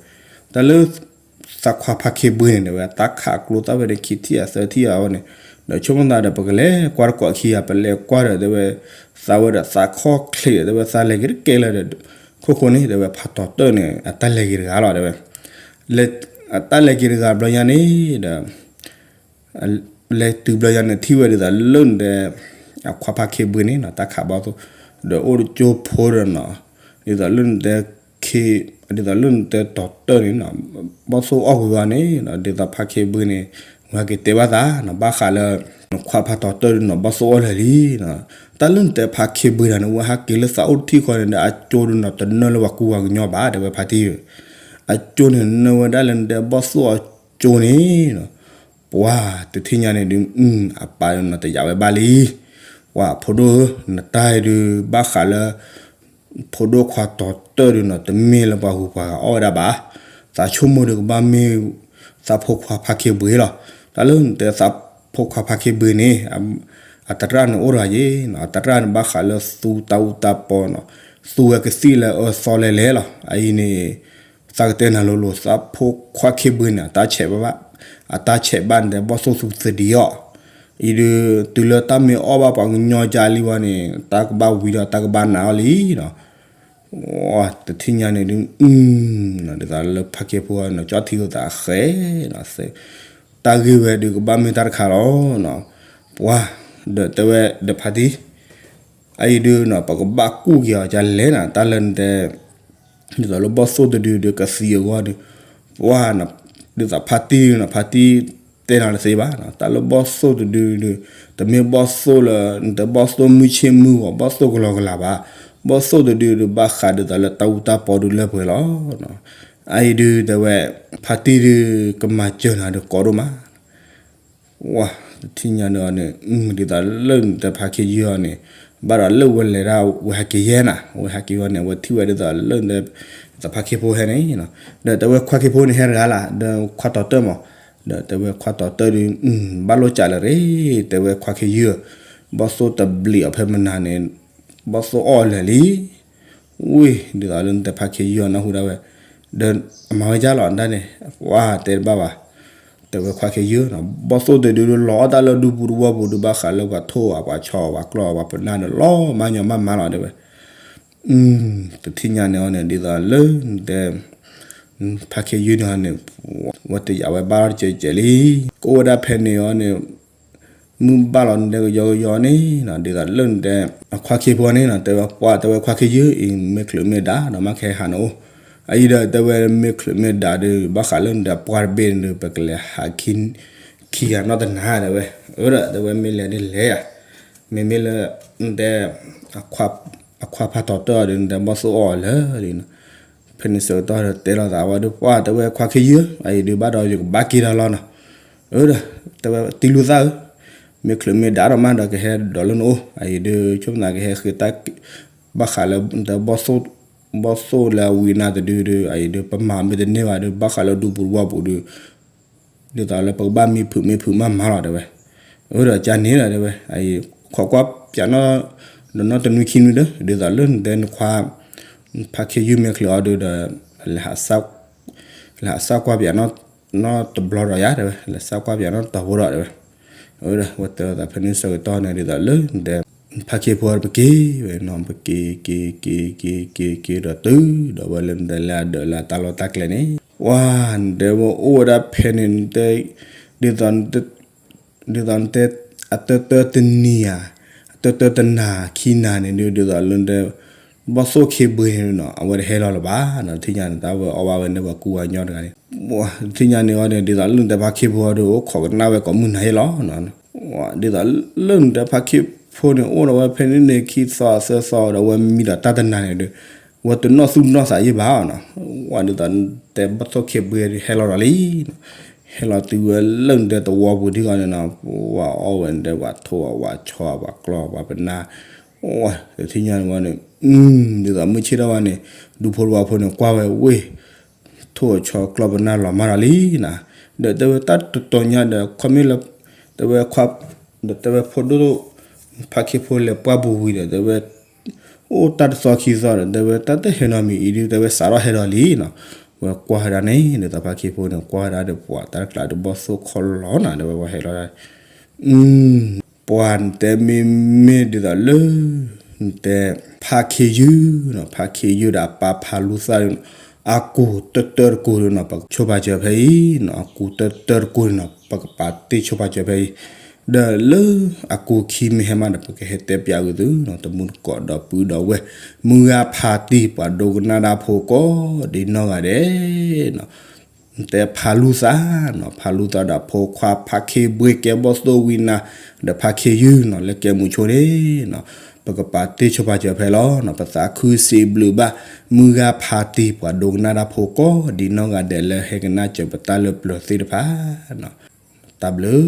တၢ်လၢ သးခွါဖါခ့ဘုန့ၣ် တဲဝဲ တၢ်ခးကျိသၣ်ဝဲဒီး ခံထံၣ်အသၢထံၣ်အဝဲန့ၣ်, ဒီးဆိကမိၣ်သးဒီး ပကလဲၤကွၢ်တကိးခံဂၤ ပလဲၤကွၢ်ဒီး တဲဝဲ သးဝဲဒီးသးခီၣ်ချ့းဒီး တဲဝဲသးလဲၤက့ၤတကဲလၢၤဒီး ခိၣ်ဃိန့ၣ် တဲဝဲဖးတီၤတၢၢ်န့ၣ် အတၢ်လဲၤက့ၤတဂၤလီၤ တဲဝဲ, လဲၤ အတၢ်လဲၤက့ၤတဂၤဘျီညါန့ၣ်ဒီး လဲၤတုၤဘျီညါန့ၣ် ထံၣ်ဝဲဒ်သိးလၢနတဲ အခွါဖါခ့ဘုန့ၣ်နီၤ တၢ်ခးဘီၣ်သိၣ် ဒီးအိၣ်တကၠိဖိဒီးနီၤ, ဒ်သိးလၢနတဲခ့ ဒ်သိးလၢနတဲတီၤတၢၢ်န့ၣ်နီၤ ဘီၣ်သိၣ်အီၣ်ကွံာ်ဝဲန့ၣ်နီၤ ဒ်သိးဖါခ့ဘုန့ၣ် ဟဲက့ၤတဲဘၣ်သးနီၤ ဘၣ်ဃးလၢ နခွါဖးထီၣ်တၢၢ်ဒုးနီၤ ဘီၣ်သိၣ်အီၣ်လၢာ်လံနီၤ. တၢ်လၢနတဲဖါခ့ဘုးတၢ်န့ၣ် ဝဲဟဲက့ၤလၢသးအိၣ်တထံၣ်ဃီန့ၣ်ဒီး အကၠိဒုးနီၤ တနၢၣ်လၢပှၤကူပှၤကညီဘၣ် တဲဝဲဖါတံၢ်ဧၢ. အကၠိန့ၣ်နၢၣ်ဝဲဒၣ်လၢနတဲဘီၣ်သိၣ်အီၣ်ကၠိန့ၣ်နီၤ ပှၤတထံၣ်ညါန့ၣ်ဒုး အပၢ်နီၤတယာ်ဝဲဘၣ်လံ. ပှၤဖိဒိၣ်ဧၢ နတၢ်အံၤဒုး ဘၣ်ဃးလၢ ဖိဒိၣ်ခွါတီၤတၢၢ်ဒုးနီၤ တမ့ၢ်လၢပှၤဂုၤပှၤဂၤအီၣ်ဝဲဒၣ်ဘၣ်. သးဆိကမိၣ်ဒုးကဘၣ်မ့ၢ် သးဖိခွါဖါခ့ဘုးလီၤ. တၢ်လၢနတဲသးဖိခွါဖါခ့ဘုးန့ၣ် အတရၣ်န့ၣ်အိၣ်တဂၤယ့ၤနီၤ အတရၣ်န့ၣ်ဘၣ်ဃးလၢသူတၢ်အူတၢ်ပီနီၤ သူဝဲကသံၣ်လၢအၢသီလဲၤလဲၤလီၤ. အအံၤန့ၣ် သးကတဲနၤလိၤလိၤ သးဖိခွါခ့ဘုးန့ၣ် အတၢ်ဆဲးဘၣ် အတၢ်ဆဲးဘၣ်န့ၣ် ဘီၣ်သိၣ်သူသဒံးအီၤ အံၤဒုး တုၤလၢတၢ်မ့ၢ်အီၣ်ဘၣ်ပှၤကညီကၢလံဝဲန့ၣ် တၢ်ကဘၣ်ဝံၤဒီးတၢ်ကဘၣ်နာ်အီၤလံနီၤ. တထံၣ်ညါန့ၣ်ဒုး ဒ်သိးလၢဖါခ့ဖိနီၤ ကၠီထံအသးဃဲနီၤ တၢ်ဂ့ၢ်ဝဲဒုးကဘၣ်မ့ၢ်တၢ်တခါလီၤနီၤ. ပှၤ ဒီးတဲဝဲဒီးဖါတံၢ် အအံၤဒုးနီၤ ပကဘၣ်ကူၣ်က့ၤအီၤကလဲၣ်နီၤ တၢ်လၢနတဲ ဒ်သိးလၢဘီၣ်သိၣ်တဒုဒုးကသံအဂီၢ်ဒုး ပှၤ ဒ်သိးဖါတံၢ်နီၤ ဖါတံၢ်တဲနၤတသ့ဘၣ်နီၤ တၢ်လၢဘီၣ်သိၣ်တဒုဒုး တမ့ၢ်ဘီၣ်သိၣ်လၢ နတဲဘီၣ်သိၣ်မုၢ်ဆ့ၣ်မုၢ်ဂီၤ ဘီၣ်သိၣ်ကလီကလီဘၣ် ဘီၣ်သိၣ်တဒုဒုး ဘၣ်ဃးဒ်သိးလၢတၢ်အူတၢ်ပီဒုးလၢပှဲၤလီၤ. အအံၤဒုးတဲဝဲ ဖါတံၢ်ဒုးကမၤစၢၤနၤဒုးကိးဒိၣ်မး ဝဲ တထံၣ်ညါန့ၣ်အီၤန့ၣ် ဒ်သိးလၢနတဲဖါခ့ယုၢ်အီၤန့ၣ် ဘၣ်ဒီးလၢဝဲလဲၤဒၣ်ဝဲဟဲက့ၤယဲၢ်နၤ ဝဲဟဲက့ၤအီၤန့ၣ် အဝဲထံၣ်ဝဲဒ်သိးလၢနတဲ သးဖါခ့ဖိဟဲန့ၣ် ဒီးတဲဝဲခွါခ့ဖိန့ၣ်ဟဲတဂၤလၢ် ဒီးခွါတီၤတၢၢ်မး ဒီးတဲဝဲခွါတီၤတၢၢ်ဒုး ဘၣ်လိာ်ကးလၢၤရ့ တဲဝဲခွါခ့ယုၢ် ဘီၣ်သိၣ်တဘျံးအီၤဖဲမနၤန့ၣ် ဘီၣ်သိၣ်အီၣ်လၢာ်လံ ဝံၤ ဒ်သိးလၢနတဲဖါခ့ယုၢ်အီၤနၢ်ဟူဒၣ်ဝဲ ဒီးအမၤဝဲဒ်လီၤဒၣ်န့ၣ် ပှၤတဲတဘၣ်ဘၣ် တဲဝဲခွါခ့ယုၢ်နီၤ ဘီၣ်သိၣ်တဒုဒုးလီၤအီၣ်တၢ်လၢဒူပူၤတဝီပူၤဒုး ဘၣ်ဃးလၢပှၤထိၣ်အီၤ ပှၤဆီအီၤ ပှၤကျီအီၤ ပှၤပနၢ်န့ၣ် လီၤမးညီမးမးလီၤတဲဝဲ တထံၣ်ညါန့ၣ်အီၤန့ၣ် ဒ်သိးလၢနတဲ ဖါခ့ယုၢ်န့ၣ်အီၤန့ၣ် ဝဲတယာ်ဝဲဘၣ်လီၤတကဲးကဲးလံ ကအိၣ်ဝဲဒၣ်ဖဲန့ၣ်အီၤန့ၣ် မုၢ်ဘၣ်လီၤနတဲကယီကယီန့ၣ်နီၤ ဒ်သိးလၢနတဲ အခွါခ့ဖိန့ၣ်နီၤ တဲဝဲပှၤ တဲဝဲခွါခ့ယုၢ်အံၤ မ့ၢ်ချုးမ့ၢ်ဒၣ်ဒီးမ့ၢ်ကဟဲဟးနအိၣ် အအံၤဒီးတဲဝဲမ့ၢ်ချုးမ့ၢ်ဒၣ်ဒီး ဘၣ်ဃးလၢနတဲပှၢ်တဘ့ၣ်န့ၣ်ဒီး ပကလဲၤဟး ခံဂၤနီၢ်တနၤတဲဝဲ အၢဒီးတဲဝဲမ့ၢ်လဲၤဒ်လဲၣ်ယၤ မ့မ့ၢ်လၢ နတဲ အခွါဖးထီၣ်တၢၢ်အီၤဒီး နတဲဘီၣ်သိၣ်အီၣ်အီၤလၢာ်ဒီး ဖဲန့ၣ်ဆၢကတီၢ်ဒီးတဲလိာ်သးဝဲဒီး ပှၤတဲဝဲခွါခ့ယုၢ် အအံၤဒုးဘၣ်ဒီးယကဘၣ်က့ၤဒီးလီၤနီၤ အၢဒီး တဲဝဲတံၤလူၤသၣ်ဧၢ မ့ၢ်ချုးမ့ၢ်ဒၣ်ဒီးမးဒီးကဟဲဒိးလၢနအိၣ် အအံၤဒုး ဆိကမိၣ်သးကဟဲဃ့တၢ် ဘၣ်ဃးလၢ နတဲ ဘီၣ်သိၣ်လၢအဝံအနါတဒုဒီး အအံၤဒုး ပမၤမ့ၢ်တန့ၢ်ဘၣ်ဒီး ဘၣ်ဃးလၢဒူပူၤတဝီပူၤဒီး ဒ်သိးလၢပကဘၣ်မံဖုးမ့ၢ်ဖုးမးမးလီၤတဲဝဲ အၢဒီးကန့ၣ်လီၤတဲဝဲ အံၤ ခိးကွၢ်ပၠးနီၢ် ဒီးနီၢ်တနွံခံနွံဒီး ဒ်သိးလၢနတဲနခွါ ဖါခ့ယုၢ်မ့ၢ်ချုးအီၤဒီး လဲၤဟးစၢ်ကွၢ်ပၠးနီၢ်တဘျီဒီးယၤတဲဝဲ လဲၤစၢ်ကွၢ်ပၠးနီၢ်တဝီဒီးတဲဝဲ အၢဒီး ဝဲတဲသးဖဲန့ၣ်ဆၢကတီၢ်န့ၣ် ဒ်သိးလၢနတဲ ဖါခ့ဖိပက့ၤဝဲနီၤ ပက့ၤက့ၤက့ၤက့ၤက့ၤက့ၤဒီးတုၤဒီးဝဲလၢနတဲလၢအဒၢးလၢအတၢ်လီၢ်တၢ်ကျဲန့ၣ် ပှၤ နတဲဝဲအိၣ်ဝဲဒၣ်ဖဲန့ၣ် နတဲ ဒ်သိး ဒ်သိးနတဲ အတၢတၢတနံၤဧါ အတၢတၢတနၤခံနၤန့ၣ်ဒုး ဒ်သိးလၢနတဲ ဘီၣ်သိၣ်ခ့ဘုးန့ၣ်နီၤ အဝဲတဟဲလီၤလၢၤဘၣ်နီၤ ထံၣ်ညါန့ၣ် တၢ်ဝဲအီၣ်ဘၣ်ဝဲန့ၣ် ပှၤကူပှၤကညီတဂၤန့ၣ် ထံၣ်ညါန့ၣ်အီၤန့ၣ် ဒ်သိးလၢနတဲဖါခ့ဖိအီၤဒီး အိၣ်ခိးကနၣ်ဝဲကိးမုၢ်နၤယဲလီၤ ဒ်သိးလၢနတဲဖါခ့ဖိန့ၣ် အိၣ်ဒီးဝဲဖဲန့ၣ်န့ၣ် ခံသီသၢသီဒီး အဝဲမံဒီးတၢ်တနၤန့ၣ်ဒီး ဝဲတနီၣ်သူၣ်နီၣ်သးယဲၢ်ဘၣ်နီၤ ဝဲဒ်သိးတဲဘီၣ်သိၣ်ခ့ဘုးဟဲလီၤဒီးလံ ဟဲလီၤတုၤဝဲလၢနတဲတဝီပူၤဒ်ဂီၤန့ၣ်နီၤ ဝဲအီၣ်ဝဲနတဲ ပှၤထိၣ်အီၤ ပှၤဆီအီၤ ပှၤကျီအီၤ ပှၤပနၢ် ဝဲ တထံၣ်ညါန့ၣ်ဝဲန့ၣ် ဒ်သိးမုၢ်ဆ့ၣ်ထီၣ်ဝဲန့ၣ် ဒူဖိတဝီဖိန့ၣ် ကွၢ်ဝဲဝ့ၢ် ထိၣ်အီၤဆီကျီပနၢ်လီၤမးဒီးလံနီၤ ဒီးတဲဝဲတၢ်တတီၤညါဒီး ခီမ့ၢ်လၢ တဲဝဲခွါ ဒီးတဲဝဲဖိဒိၣ် ဖါခ့ဖိလဲၤပှၢ်ပူၤဝံၤဒီး တဲဝဲ အိၣ်တၢ်တသီခံသီဒီး တဲဝဲတၢ်တဟဲနီတမံၤအံၤဒုး တဲဝဲစးထီၣ်ဟဲဒီးလံနီၤ ဝဲကွၢ်ဝဲဒၣ်န့ၣ် ဒ်သိးဖါခ့ဖိန့ၣ် ကွၢ်ဝဲဒၣ်ဒီး ပှၤတၢ်တကျးဒီးဘီၣ်သိၣ်ခီလီၤနီၤ တဲဝဲဝဲဟဲလီၤ ပှၤနတဲမ့မ့ၢ်ဒ်သိးလၢ နတဲ ဖါခ့ယုၢ်နီၤ ဖါခ့ယုၢ်ဒီးအပၢ်ဖါလူၤသၣ်ဒီး အကူးတၢတၢတကိးဒီးနီၤ ပကဆိပာ်စၢၤဖဲအံၤနီၤ အကူးတၢတၢတကိးဒီးနီၤ ပကပာ်တ့ၢ်ဆိပာ်စၢၤဖဲအံၤ ဒီးလၢအကူးခံမ့ၢ်ဟဲမးဒီး ပကဟဲတဲပၠးဂ့ၤသုနီၤ တမူတကိးဒီပုၢ်ဒီဝဲၢ် မုၢ်ဂၤဖါတံၢ် ပှၤဒိကနၣ်တၢ်ဖိကိးဒ်နီၢ်ဂၤဒဲးနီၤ တဲဖးလူသးနီၤ, ဖးလူသးဒီးဖိခွါဖးခ့ဘှ့ကဲဘီၣ်သိၣ်ဝံနၤ ဒီးဖးခ့ယုၢ်နီၤ လၢကဲမုာ်ဆိန့ၣ်နီၤ, ပကပာ်တ့ၢ်ဆိပာ်စၢၤဖဲလီၤ. ပသးခုစံးဘျုးဘၣ် မုၢ်ဂၤဖးတံၢ် ပှၤဒိကနၣ်တၢ်ဖိကိးဒံနီၢ်ဂၤဒဲးလၢဟဲကနၣ်စၢၤပတၢ်လၢပျၢၤသ့ၣ်တဖၣ်, တၢ်ဘျုး